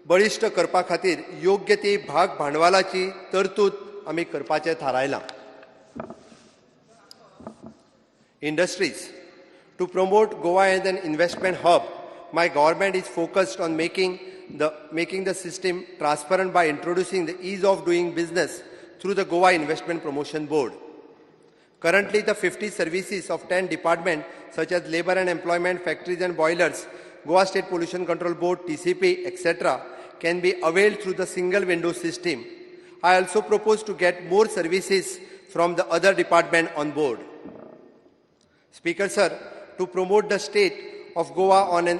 S2: बळिश्ट करपा खातीर योग्य ती भाग भांडवलाची तरतूद आमी करपाचें थारायलां. Industries. To promote Goa as an investment hub, my government is focused on making the system transparent by introducing the ease of doing business through the Goa Investment Promotion Board. Currently, the 50 services of 10 departments such as Labor and Employment, Factories and Boilers, Goa State Pollution Control Board, TCP, etc., can be availed through the single window system. I also propose to get more services from the other department on board. Speaker sir, to promote the state of Goa on an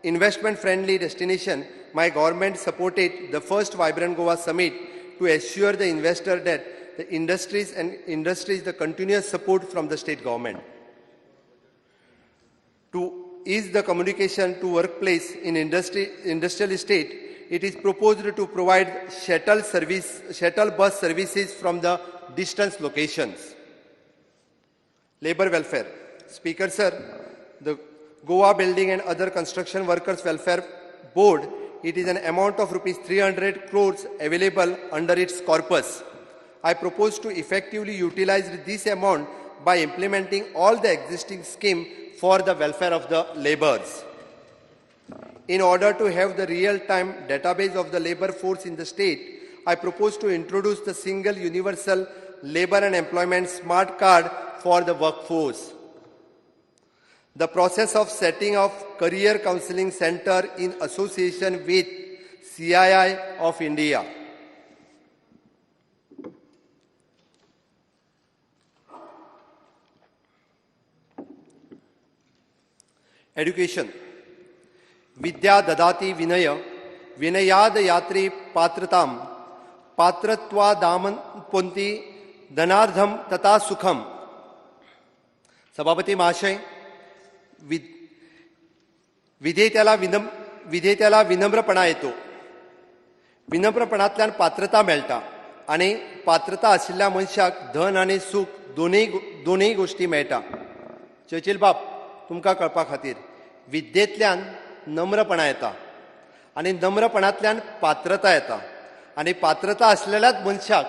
S2: investment friendly destination, my government supported the first Vibrant Goa Summit to assure the investor that the industries and industries the continuous support from the state government. To ease the communication to workplace in industry, industrial estate, it is proposed to provide shuttle bus services from the distance locations. Labor welfare. Speaker sir, the Goa Building and Other Construction Workers Welfare Board, it is an amount of rupees 300 crores available under its corpus. I propose to effectively utilize this amount by implementing all the existing scheme for the welfare of the laborers. In order to have the real-time database of the labor force in the state, I propose to introduce the single universal labor and employment smart card for the workforce. The process of setting up career counseling center in association with CII of India. Education. विद्या ददाती विनय, विनयाद यात्री पात्रताम, पात्रत्वादामन पोंती धनार्धम तथा सुखम. सभापती महाशय, विधेत्याला विनम्रपणा येतो, विनम्रपणांतल्यान पात्रता मेळटा आनी पात्रता आशिल्ल्या मनशाक धन आनी सूख दोनूय गोश्टी मेळटा. चर्चिल बाब, तुमकां कळपा खातीर, विद्येंतल्यान नम्रपणा येता आनी नम्रपणांतल्यान पात्रता येता आनी पात्रता आसलेल्याच मनशाक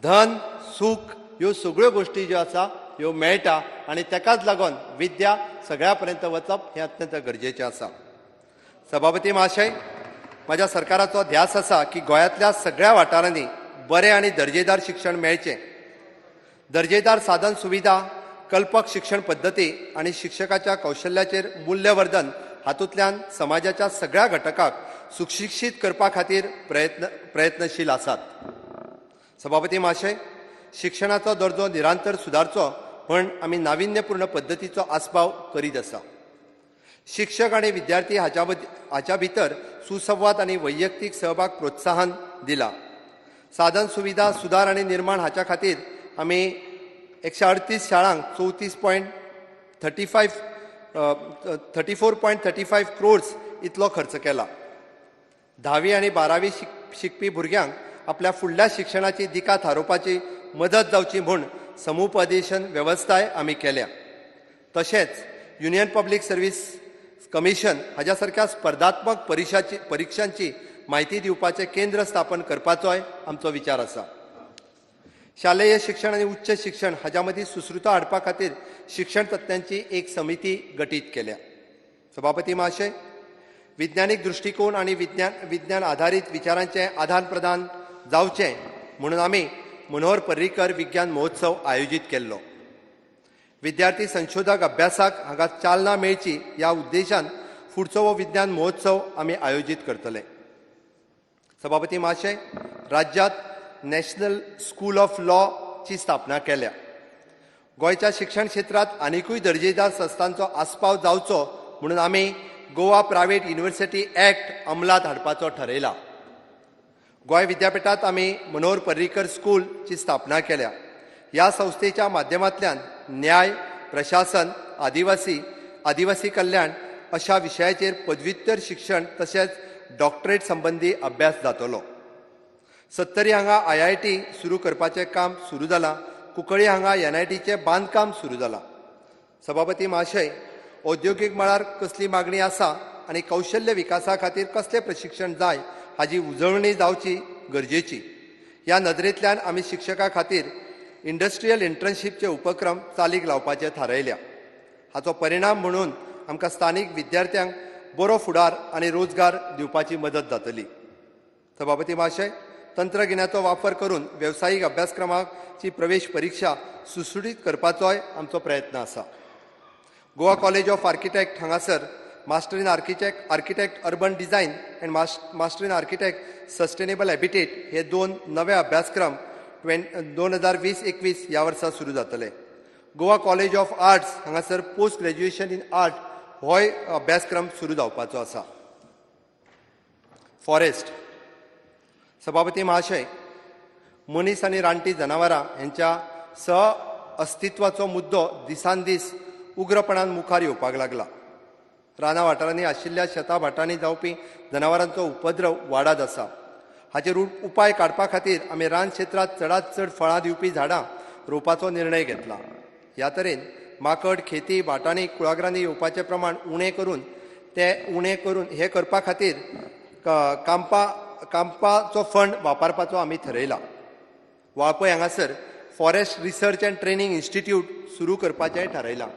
S2: धन, सूख ह्यो सगळ्यो गोश्टी ज्यो आसा ह्यो मेळटा आनी ताकाच लागून विद्या सगळ्या पर्यंत वचप हें अत्यंत गरजेचें आसा. सभापती महाशय, म्हाज्या सरकाराचो ध्यास आसा की गोंयांतल्या सगळ्या वाठारांनी बरें आनी दर्जेदार शिक्षण मेळचें. दर्जेदार साधन सुविधा, कल्पक शिक्षण पद्दती आनी शिक्षकाच्या कौशल्याचेर मूल्यवर्धन हातूंतल्यान समाजाच्या सगळ्या घटकाक सुशिक्षीत करपा खातीर प्रयत्नशील आसात. सभापती महाशय, शिक्षणाचो दर्जो निरंतर सुदारचो म्हण आमी नाविन्यपूर्ण पद्दतीचो आस्पाव करीत आसा. शिक्षक आनी विद्यार्थी हाच्या भितर सुसंवाद आनी वैयक्तीक सहभाग प्रोत्साहन दिला. साधन सुविधा सुदार आनी निर्माण हाच्या खातीर आमी 138 शाळांक चवतीस point thirty five 34.35 crores इतलो खर्च केला. 10वी आनी 12वी शिकपी भुरग्यांक आपल्या फुडल्या शिक्षणाची दिका थारोवपाची मदत जावची म्हूण समुपदेशन वेवस्थाय आमी केल्या. तशेंच युनियन पब्लीक सर्वीस कमिशन हाज्या सारक्या स्पर्धात्मक परिक्षांची म्हायती दिवपाचें केंद्र स्थापन करपाचोय आमचो विचार आसा. शालेय शिक्षण आनी उच्च शिक्षण हाज्या मदीं सुश्रुता हाडपा खातीर शिक्षण तज्ञांची एक समिती गठीत केल्या. सभापती महाशय, विज्ञानीक दृश्टिकोन आनी विज्ञान आधारीत विचारांचें आदान प्रदान जावचें म्हणून आमी मनोहर पर्रीकर विज्ञान महोत्सव आयोजीत केल्लो. विद्यार्थी संशोधक अभ्यासाक हांगा चालना मेळची ह्या उद्देशान फुडचो हो विज्ञान महोत्सव आमी आयोजीत करतले. सभापती महाशय, राज्यांत नॅशनल स्कूल ऑफ लॉची स्थापना केल्या. गोंयच्या शिक्षण क्षेत्रांत आनिकूय दर्जेदार संस्थांचो आस्पाव जावचो म्हणून आमी गोवा प्रायव्हेट युनिव्हर्सिटी ऍक्ट अंमलात हाडपाचो ठरयला. गोंय विद्यापिठात आमी मनोहर पर्रीकर स्कूलची स्थापना केल्या. ह्या संस्थेच्या माध्यमांतल्यान न्याय, प्रशासन, आदिवासी कल्याण अशा विशयाचेर पदव्युत्तर शिक्षण तशेंच डॉक्टरेट संबंदी अभ्यास जातलो. सत्तरी हांगा आयआयटी सुरू करपाचें काम सुरू जालां. कुंकळी हांगा एनआयटीचें बांदकाम सुरू जालां. सभापती महाशय, औद्योगीक मळार कसली मागणी आसा आनी कौशल्य विकासा खातीर कसलें प्रशिक्षण जाय हाजी उजळणी जावची गरजेची. ह्या नदरेंतल्यान आमी शिक्षकां खातीर इंडस्ट्रियल इंटर्नशीपचे उपक्रम चालीक लावपाचे थारायल्या. हाचो परिणाम म्हणून आमकां स्थानीक विद्यार्थ्यांक बरो फुडार आनी रोजगार दिवपाची मदत जातली. सभापती महाशय, तंत्रगिन्याचो वापर करून वेवसायीक अभ्यासक्रमाची प्रवेश परिक्षा सुसुडीत करपाचोय आमचो प्रयत्न आसा. गोवा कॉलेज ऑफ आर्किटेक्ट हांगासर master in architect urban design and master in architect sustainable habitat हे दोन नवे अभ्यासक्रम 2020-21 ह्या वर्सा सुरू जातले. गोवा कॉलेज ऑफ आर्ट्स हांगासर पोस्ट ग्रॅज्युएशन इन आर्ट होय अभ्यासक्रम सुरू जावपाचो आसा. फॉरेस्ट. सभापती महाशय, मनीस आनी रानटी जनावरां हेंच्या सह अस्तित्वाचो मुद्दो दिसान दीस उग्रपणान मुखार येवपाक लागला. रानां वाठारांनी आशिल्ल्या शेतां भाटांनी जावपी जनावरांचो उपद्रव वाडत आसा. हाचेर उपाय काडपा खातीर आमी रान क्षेत्रांत चडांत चड फळां दिवपी झाडां रोवपाचो निर्णय घेतला. ह्या तरेन माकड खेती भाटांनी कुळागरांनी येवपाचें प्रमाण उणें करून ते उणें करून हे करपा खातीर कांपाचो फंड वापरपाचो आमी थरयला. वाळपय हांगासर forest research and training institute सुरू करपाचेंय थारायलां.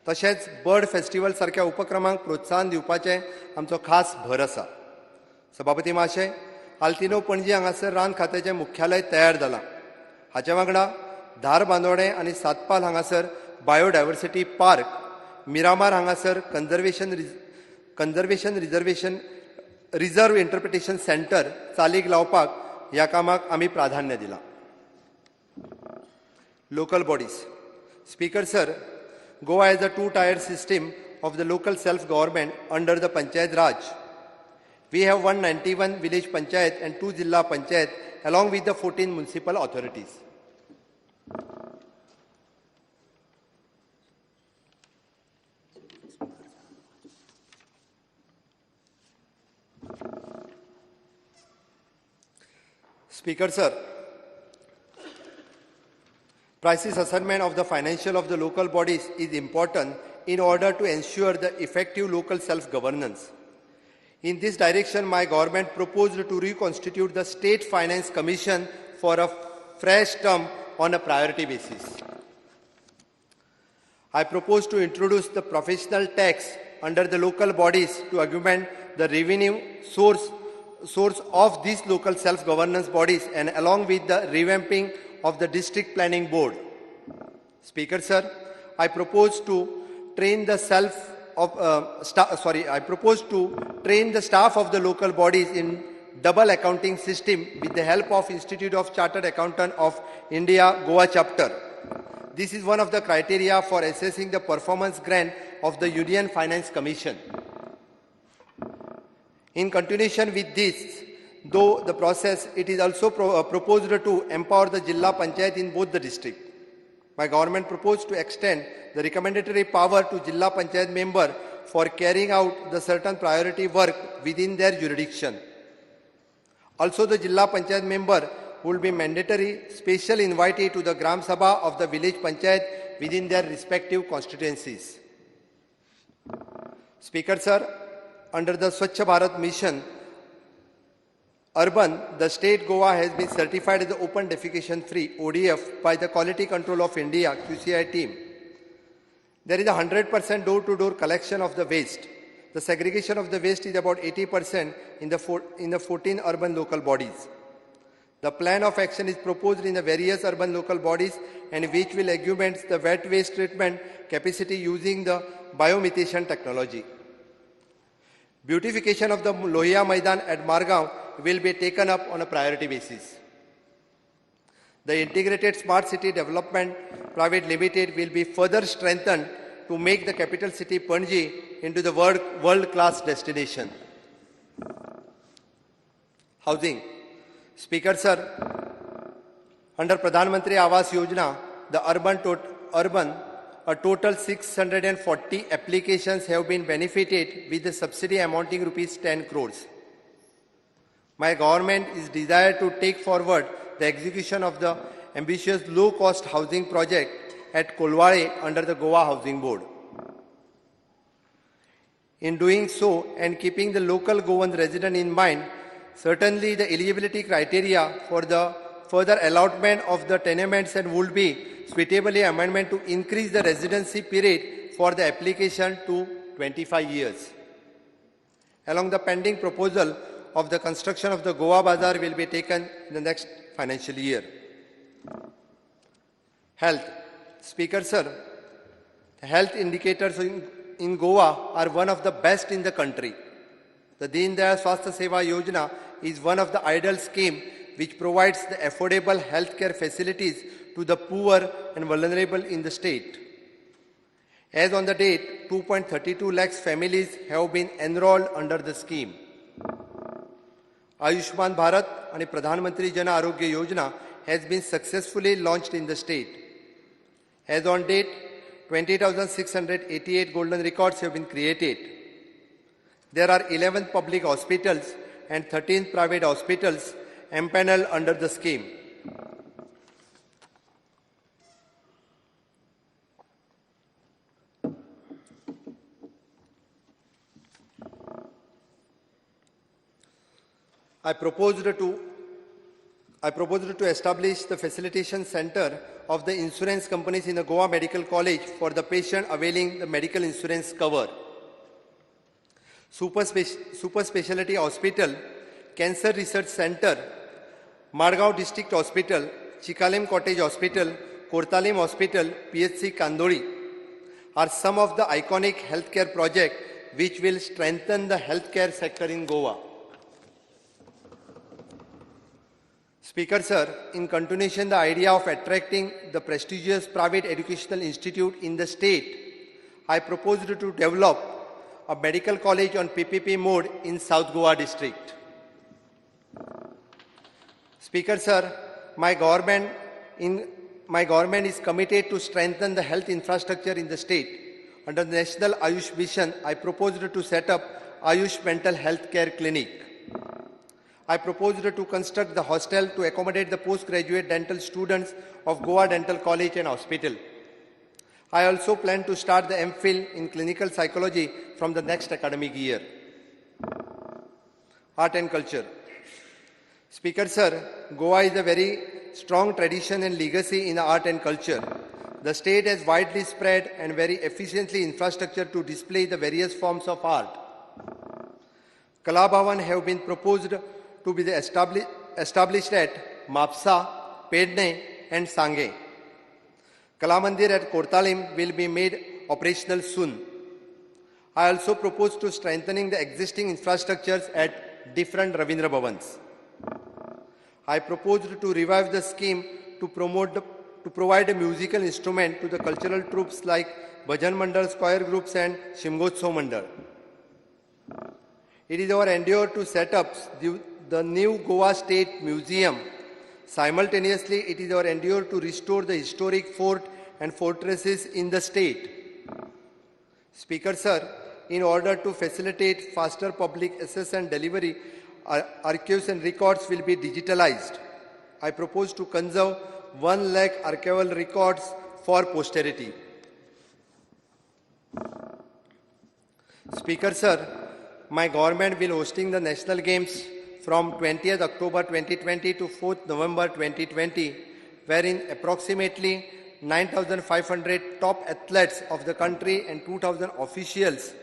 S2: तशेंच बर्ड फेस्टिवल सारक्या उपक्रमांक प्रोत्साहन दिवपाचें आमचो खास भर आसा. सभापती महाशय, आल्तिनो पणजी हांगासर रान खात्याचें मुख्यालय तयार जालां. हाचे वांगडा धारबांदोडें आनी सातपाल हांगासर बायोडायवर्सिटी पार्क, मिरामार हांगासर conservation reservation reserve interpretation centre चालीक लावपाक ह्या कामाक आमी प्राधान्य दिलां. Local bodies. Speaker sir, Goa has a two-tier system of the local self-government under the Panchayat Raj. We have 191 village panchayat and 2 Jilla panchayat along with the 14 municipal authorities. Speaker sir, precise assessment of the financial of the local bodies is important in order to ensure the effective local self-governance. In this direction, my government proposed to reconstitute the State Finance Commission for a fresh term on a priority basis. I propose to introduce the professional tax under the local bodies to augment the revenue source of these local self-governance bodies and along with the revamping of the District Planning Board. Speaker sir, I propose to train the staff of the local bodies in double accounting system with the help of Institute of Chartered Accountant of India, Goa chapter. This is one of the criteria for assessing the performance grant of the Union Finance Commission. In continuation with this, though the process, it is also proposed to empower the Jilla Panchayat in both the district. My government proposed to extend the recommendatory power to Jilla Panchayat member for carrying out the certain priority work within their jurisdiction. Also, the Jilla Panchayat member will be mandatory special invitee to the Gram Sabha of the village Panchayat within their respective constituencies. Speaker sir, under the Swachh Bharat Mission Urban, the state Goa has been certified as the Open Defecation Free ODF by the Quality Control of India QCI team. There is a 100% door-to-door collection of the waste. The segregation of the waste is about 80% in the 14 urban local bodies. The plan of action is proposed in the various urban local bodies and which will augment the wet waste treatment capacity using the biomethane technology. Beautification of the Lohia Maidan at Margao will be taken up on a priority basis. The Integrated Smart City Development Private Limited will be further strengthened to make the capital city Panaji into the world-class destination. Housing. Speaker sir, under Pradhan Mantri Awas Yojana, the urban, a total 640 applications have been benefited with the subsidy amounting rupees 10 crores. My government is desired to take forward the execution of the ambitious low-cost housing project at Colvale under the Goa Housing Board. In doing so and keeping the local Goan resident in mind, certainly the eligibility criteria for the further allotment of the tenements and would be suitably amendment to increase the residency period for the application to 25 years. Along the pending proposal of the construction of the Goa Bazaar will be taken in the next financial year. Health. Speaker sir, the health indicators in Goa are one of the best in the country. The Deen Dayal Swasthya Seva Yojana is one of the ideal scheme which provides the affordable healthcare facilities to the poor and vulnerable in the state. As on the date, 2.32 lakhs families have been enrolled under the scheme. Ayushman Bharat and Pradhan Mantri Jan Arogya Yojana has been successfully launched in the state. As on date, 20,688 golden records have been created. There are 11 public hospitals and 13 private hospitals empaneled under the scheme. I proposed to establish the facilitation center of the insurance companies in the Goa Medical College for the patient availing the medical insurance cover. Super Specialty Hospital, Cancer Research Center, Margao District Hospital, Chicalim Cottage Hospital, Cortalim Hospital, PHC Kandoli are some of the iconic healthcare projects which will strengthen the healthcare sector in Goa. Speaker sir, in continuation the idea of attracting the prestigious private educational institute in the state, I proposed to develop a medical college on PPP mode in South Goa district. Speaker sir, my government is committed to strengthen the health infrastructure in the state. Under the National Ayush Mission, I proposed to set up Ayush Mental Health Care Clinic. I proposed to construct the hostel to accommodate the postgraduate dental students of Goa Dental College and Hospital. I also plan to start the MPhil in clinical psychology from the next academic year. Art and culture. Speaker sir, Goa is a very strong tradition and legacy in art and culture. The state has widely spread and very efficiently infrastructure to display the various forms of art. Kala Bhavan have been proposed to be established at Mapsa, Pedne and Sange. Kala Mandir at Cortalim will be made operational soon. I also propose to strengthening the existing infrastructures at different Ravindra Bhavans. I proposed to revive the scheme to provide a musical instrument to the cultural troops like Bhajan Mandal, choir groups and Shimgotsav Mandal. It is our endeavor to set up the new Goa State Museum. Simultaneously, it is our endeavor to restore the historic fort and fortresses in the state. Speaker sir, in order to facilitate faster public access and delivery, archives and records will be digitalized. I propose to conserve 1 lakh archival records for posterity. Speaker sir, my government will hosting the National Games from 20th October 2020 to 4th November 2020, wherein approximately 9,500 top athletes of the country and 2,000 officials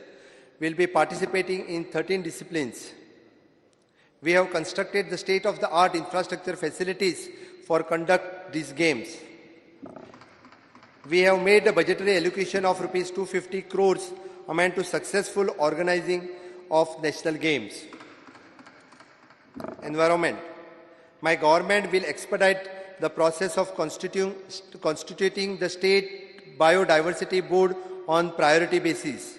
S2: will be participating in 13 disciplines. We have constructed the state-of-the-art infrastructure facilities for conduct these games. We have made a budgetary allocation of rupees 250 crores amount to successful organizing of national games. Environment. My government will expedite the process of constituting the State Biodiversity Board on priority basis.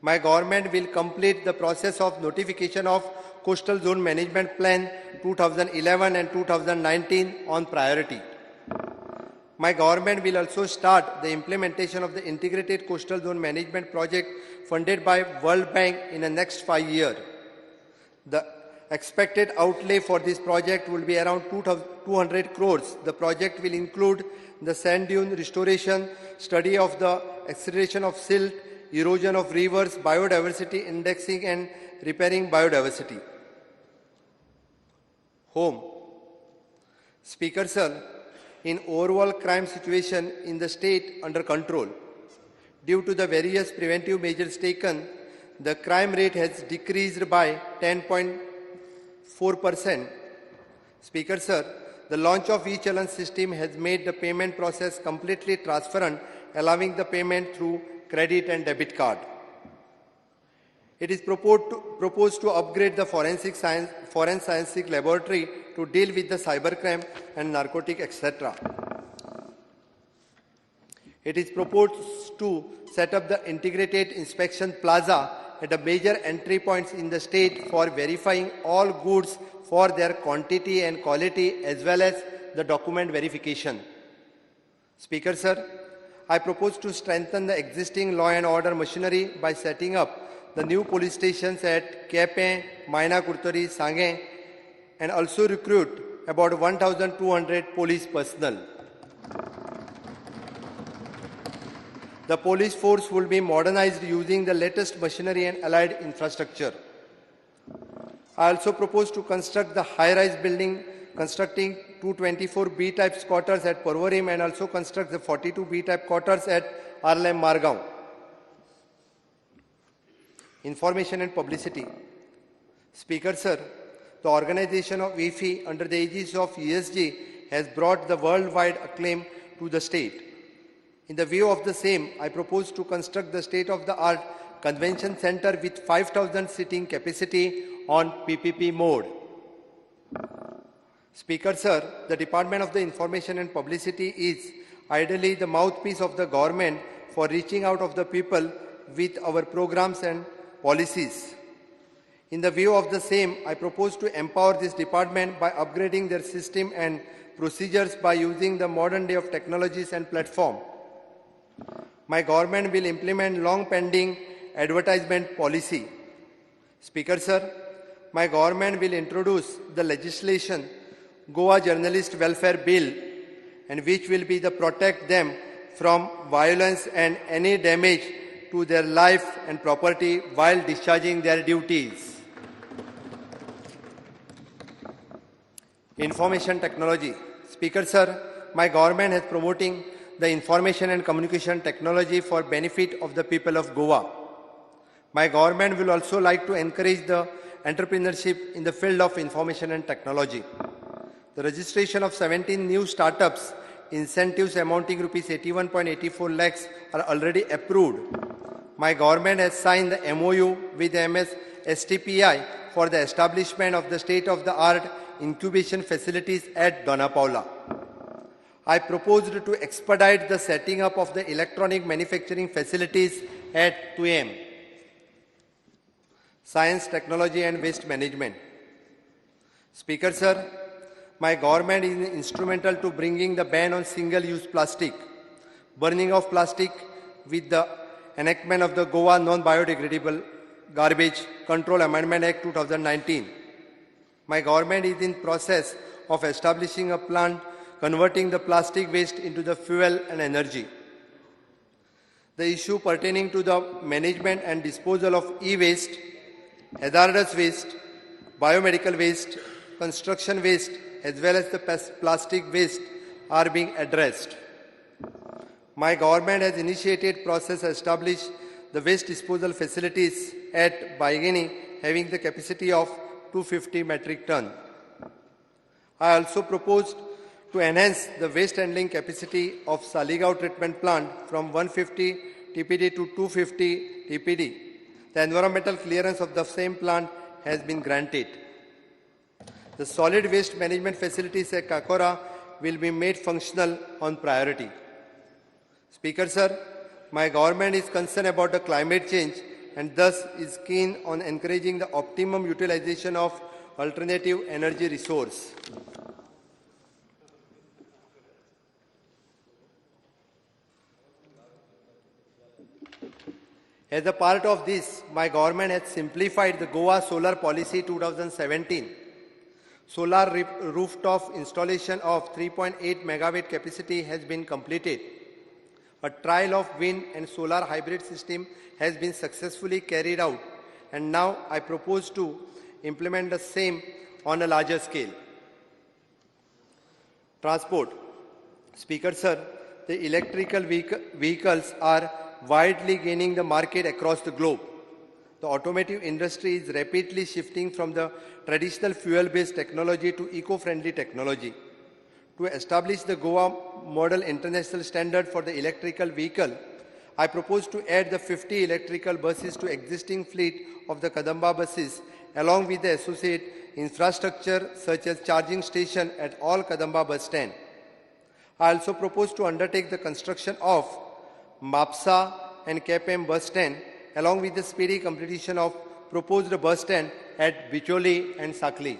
S2: My government will complete the process of notification of Coastal Zone Management Plan 2011 and 2019 on priority. My government will also start the implementation of the Integrated Coastal Zone Management Project funded by World Bank in the next 5 years. The expected outlay for this project will be around 200 crores. The project will include the sand dune restoration, study of the acceleration of silt, erosion of rivers, biodiversity indexing and repairing biodiversity. Home. Speaker sir, in overall crime situation in the state under control. Due to the various preventive measures taken, the crime rate has decreased by 10.4%. Speaker sir, the launch of e-challan system has made the payment process completely transparent, allowing the payment through credit and debit card. It is proposed to upgrade the forensic scientific laboratory to deal with the cybercrime and narcotic, etc. It is proposed to set up the integrated inspection plaza at the major entry points in the state for verifying all goods for their quantity and quality as well as the document verification. Speaker sir, I propose to strengthen the existing law and order machinery by setting up the new police stations at Kepe, Maina Kurtori, Sange, and also recruit about 1,200 police personnel. The police force will be modernized using the latest machinery and allied infrastructure. I also propose to construct the high-rise building, constructing 224 B-type quarters at Porvorim and also construct the 42 B-type quarters at Arlem Margao. Information and publicity. Speaker sir, the organization of IFFI under the aegis of ESG has brought the worldwide acclaim to the state. In the view of the same, I propose to construct the state-of-the-art convention center with 5,000 seating capacity on PPP mode. Speaker sir, the Department of the Information and Publicity is ideally the mouthpiece of the government for reaching out of the people with our programs and policies. In the view of the same, I propose to empower this department by upgrading their system and procedures by using the modern day of technologies and platform. My government will implement long pending advertisement policy. Speaker sir, my government will introduce the legislation Goa Journalist Welfare Bill, and which will be the protect them from violence and any damage to their life and property while discharging their duties. Information technology. Speaker sir, my government is promoting the information and communication technology for benefit of the people of Goa. My government will also like to encourage the entrepreneurship in the field of information and technology. The registration of 17 new startups incentives amounting rupees 81.84 lakhs are already approved. My government has signed the MOU with MS STPI for the establishment of the state-of-the-art incubation facilities at Dona Paula. I proposed to expedite the setting up of the electronic manufacturing facilities at 2M. Science, Technology and Waste Management. Speaker sir, my government is instrumental to bringing the ban on single-use plastic, burning of plastic with the enactment of the Goa Non-Biodegradable Garbage Control Amendment Act 2019. My government is in process of establishing a plant converting the plastic waste into the fuel and energy. The issue pertaining to the management and disposal of e-waste, hazardous waste, biomedical waste, construction waste, as well as the plastic waste are being addressed. My government has initiated process to establish the waste disposal facilities at Baigani having the capacity of 250 metric ton. I also proposed to enhance the waste handling capacity of Saligao treatment plant from 150 TPD to 250 TPD. The environmental clearance of the same plant has been granted. The solid waste management facilities at Kakora will be made functional on priority. Speaker sir, my government is concerned about the climate change and thus is keen on encouraging the optimum utilization of alternative energy resource. As a part of this, my government has simplified the Goa Solar Policy 2017. Solar rooftop installation of 3.8 megawatt capacity has been completed. A trial of wind and solar hybrid system has been successfully carried out, and now I propose to implement the same on a larger scale. Transport. Speaker sir, the electrical vehicles are widely gaining the market across the globe. The automotive industry is rapidly shifting from the traditional fuel-based technology to eco-friendly technology. To establish the Goa Model International Standard for the electrical vehicle, I propose to add the 50 electrical buses to existing fleet of the Kadamba buses, along with the associate infrastructure such as charging station at all Kadamba bus stand. I also propose to undertake the construction of Mapsa and KPM bus stand, along with the speedy completion of proposed bus stand at Bicholi and Sakli.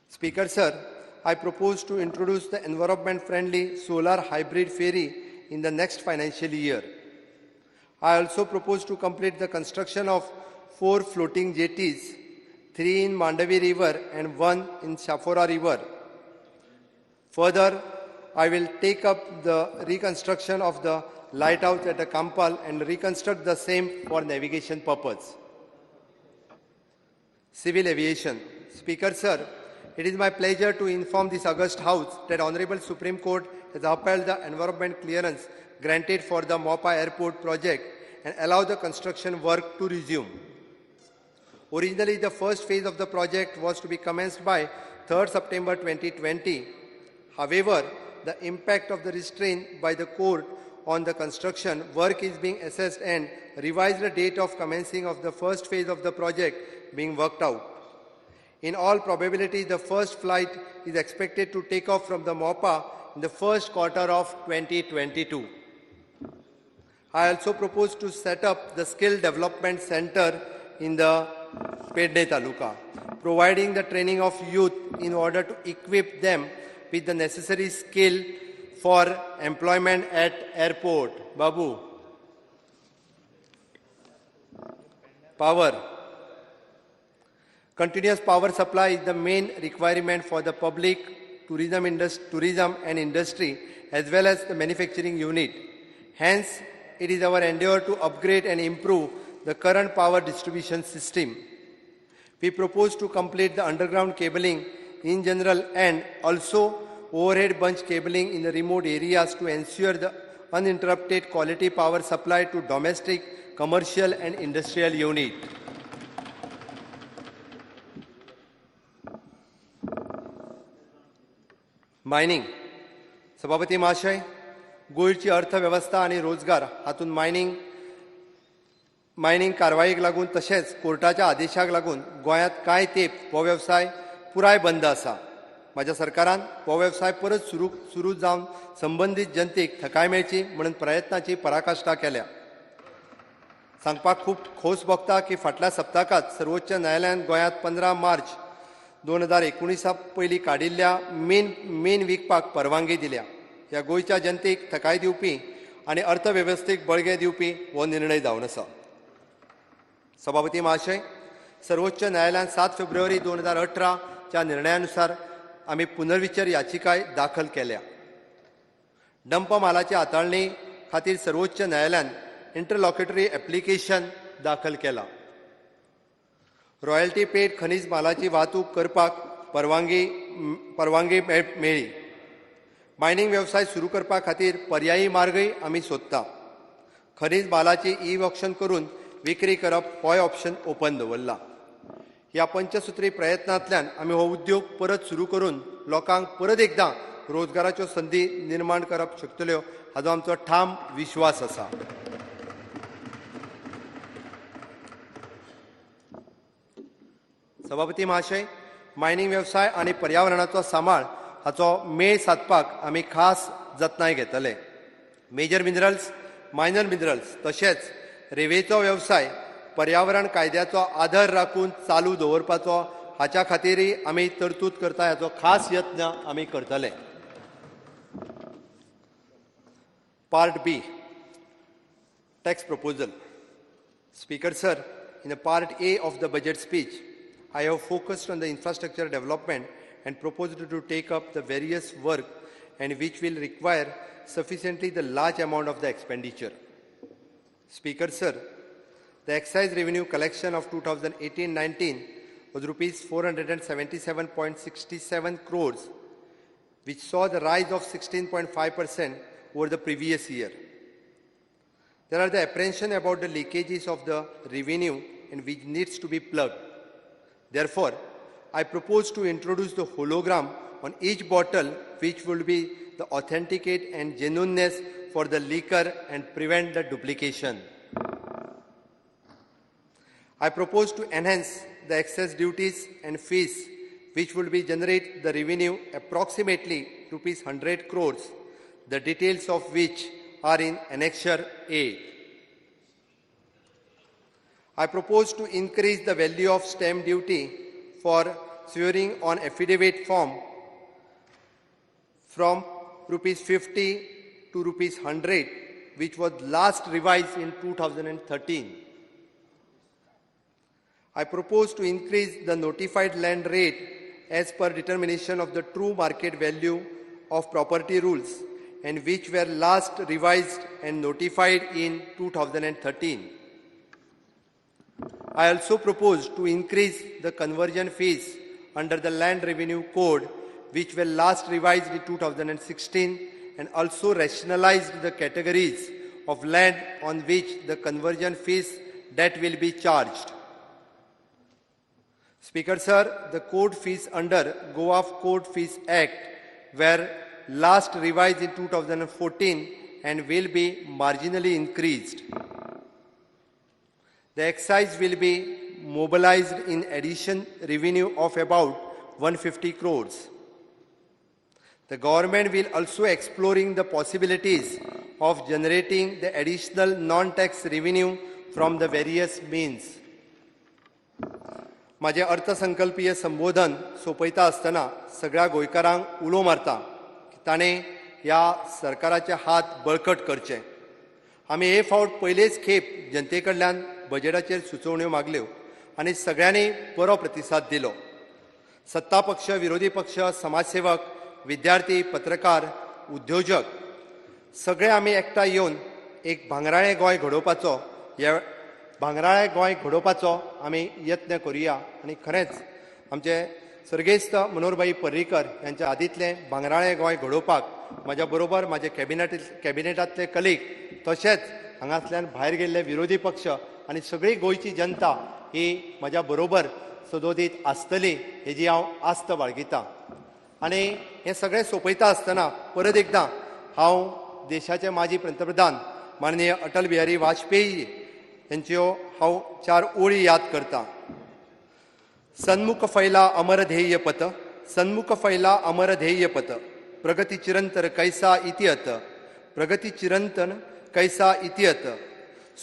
S2: Speaker sir, I propose to introduce the environment-friendly solar hybrid ferry in the next financial year. I also propose to complete the construction of 4 floating jetties, 3 in Mandavi River and 1 in Shafora River. Further, I will take up the reconstruction of the lighthouse at the Campal and reconstruct the same for navigation purpose. Civil aviation. Speaker sir, it is my pleasure to inform this august house that Honorable Supreme Court has upheld the environment clearance granted for the Mopa Airport project and allowed the construction work to resume. Originally, the first phase of the project was to be commenced by 3rd September 2020. However, the impact of the restraint by the court on the construction work is being assessed and revised the date of commencing of the first phase of the project being worked out. In all probability, the first flight is expected to take off from the Mopa in the first quarter of 2022. I also propose to set up the Skill Development Center in the Pedne Taluka, providing the training of youth in order to equip them with the necessary skill for employment at airport. Babu. Power. Continuous power supply is the main requirement for the public, tourism and industry, as well as the manufacturing unit. Hence, it is our endeavor to upgrade and improve the current power distribution system. We propose to complete the underground cabling in general and also overhead bunch cabling in the remote areas to ensure the uninterrupted quality power supply to domestic, commercial and industrial unit. Mining. सभापती महाशय, गोंयची अर्थवेवस्था आनी रोजगार हातूंत mining कारवायेक लागून तशेंच कोर्टाच्या आदेशाक लागून गोंयांत कांय तेंप हो वेवसाय पुराय बंद आसा. म्हाज्या सरकारान हो वेवसाय परत सुरू जावन संबंदीत जनतेक थकाय मेळची म्हणून प्रयत्नाची पराकाश्टा केल्या. सांगपाक खूब खोस भोगता की फाटल्या सप्तकांत सर्वोच्च न्यायालयान गोंयांत 15 मार्च 2019 पयलीं काडिल्ल्या मेन विकपाक परवानगी दिल्या. ह्या गोंयच्या जनतेक थकाय दिवपी आनी अर्थवेवस्थेक बळगें दिवपी हो निर्णय जावन आसा. सभापती महाशय, सर्वोच्च न्यायालयान 7 फेब्रुवारी 2018च्या निर्णयानुसार आमी पुनर्विचार याचिकाय दाखल केल्या. डंप मालाची हाताळणी खातीर सर्वोच्च न्यायालयान इंटरलॉक्युटरी एप्लिकेशन दाखल केला. रॉयल्टी पेड खनीज मालाची वाहतूक करपाक परवानगी मेळ्ळी. मायनिंग वेवसाय सुरू करपा खातीर पर्यायी मार्गय आमी सोदता. खनीज मालाची ई ऑक्शन करून विक्री करप होय ऑप्शन ओपन दवरला. ह्या पंचसुत्री प्रयत्नांतल्यान आमी हो उद्योग परत सुरू करून लोकांक परत एकदां रोजगाराच्यो संदी निर्माण करप शकतल्यो हाजो आमचो ठाम विश्वास आसा. सभापती महाशय, मायनिंग वेवसाय आनी पर्यावरणाचो सांबाळ हाचो मेळ सादपाक आमी खास जतनाय घेतले. मेजर मिनरल्स, मायनर मिनरल्स तशेंच रेंवेचो वेवसाय पर्यावरण कायद्याचो आदर राखून चालू दवरपाचो हाच्या खातीरय आमी तरतूद करता हाचो खास यत्न आमी करतले. Part B, Tax proposal. Speaker sir, in the part A of the budget speech, I have focused on the infrastructure development and proposed to take up the various work and which will require sufficiently the large amount of the expenditure. Speaker sir, the excise revenue collection of 2018-19 was rupees 477.67 crores, which saw the rise of 16.5% over the previous year. There are the apprehension about the leakages of the revenue and which needs to be plugged. Therefore, I propose to introduce the hologram on each bottle, which will be the authenticate and genuineness for the liquor and prevent the duplication. I propose to enhance the excess duties and fees, which will be generate the revenue approximately rupees 100 crores, the details of which are in Annexure A. I propose to increase the value of stamp duty for swearing on affidavit form from rupees 50 to rupees 100, which was last revised in 2013. I propose to increase the notified land rate as per determination of the true market value of property rules and which were last revised and notified in 2013. I also propose to increase the conversion fees under the Land Revenue Code, which were last revised in 2016, and also rationalized the categories of land on which the conversion fees that will be charged. Speaker sir, the court fees under Goa Court Fees Act were last revised in 2014 and will be marginally increased. The excise will be mobilized in addition revenue of about 150 crores. The government will also exploring the possibilities of generating the additional non-tax revenue from the various means. म्हाजें अर्थसंकल्पीय संबोधन सोंपयता आसतना सगळ्या गोंयकारांक उलो मारता की ताणें ह्या सरकाराचे हात बळकट करचे. आमी हे फावट पयलेच खेप जनते कडल्यान बजेटाचेर सुचोवण्यो मागल्यो आनी सगळ्यांनी बरो प्रतिसाद दिलो. सत्ता पक्ष, विरोधी पक्ष, समाजसेवक, विद्यार्थी, पत्रकार, उद्योजक सगळे आमी एकठांय येवन एक भांगराळें गोंय घडोवपाचो ह्या भांगराळें गोंय घडोवपाचो आमी यत्न करुया. आनी खरेंच आमचे सर्गेस्त मनोहरभाई पर्रीकर यांच्या आदींतलें भांगराळें गोंय घडोवपाक म्हाज्या बरोबर म्हाजे कॅबिनेटांतले कलीग तशेंच हांगासल्यान भायर गेल्ले विरोधी पक्ष आनी सगळी गोंयची जनता ही म्हाज्या बरोबर सदोदीत आसतली हेजी हांव आस्त बाळगितां. आनी हें सगळें सोंपयता आसतना परत एकदां हांव देशाचे माजी पंतप्रधान माननीय अटल बिहारी वाजपेयी यांच्यो हांव चार ओळी याद करता. सन्मुख फैला अमर ध्येय पथ, सन्मुख फैला अमर ध्येय पथ, प्रगती चिरंतर कैसा इति अत, प्रगती चिरंतन कैसा इति अत,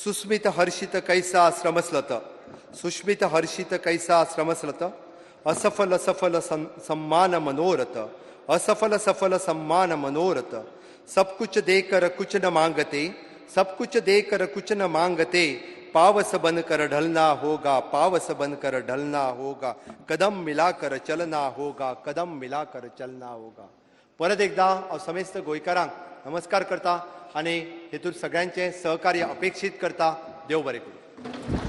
S2: सुस्मित हर्षित कैसा श्रमस्लत, सुस्मित हर्षित कैसा श्रमस्लत, असफल सफल सम्मान मनोरथ, असफल सफल सम्मान मनोरथ, सब कुछ देकर कुछ न मांगते, सब कुछ देकर कुछ न मांगते, पावस बनकर ढलना होगा, पावस बनकर ढलना होगा, कदम मिलाकर चलना होगा, कदम मिलाकर चलना होगा. परत एकदा हांव समेस्त गोंयकारांक नमस्कार करता आनी हेतून सगळ्यांचें सहकार्य अपेक्षीत करता. देव बरें करूं.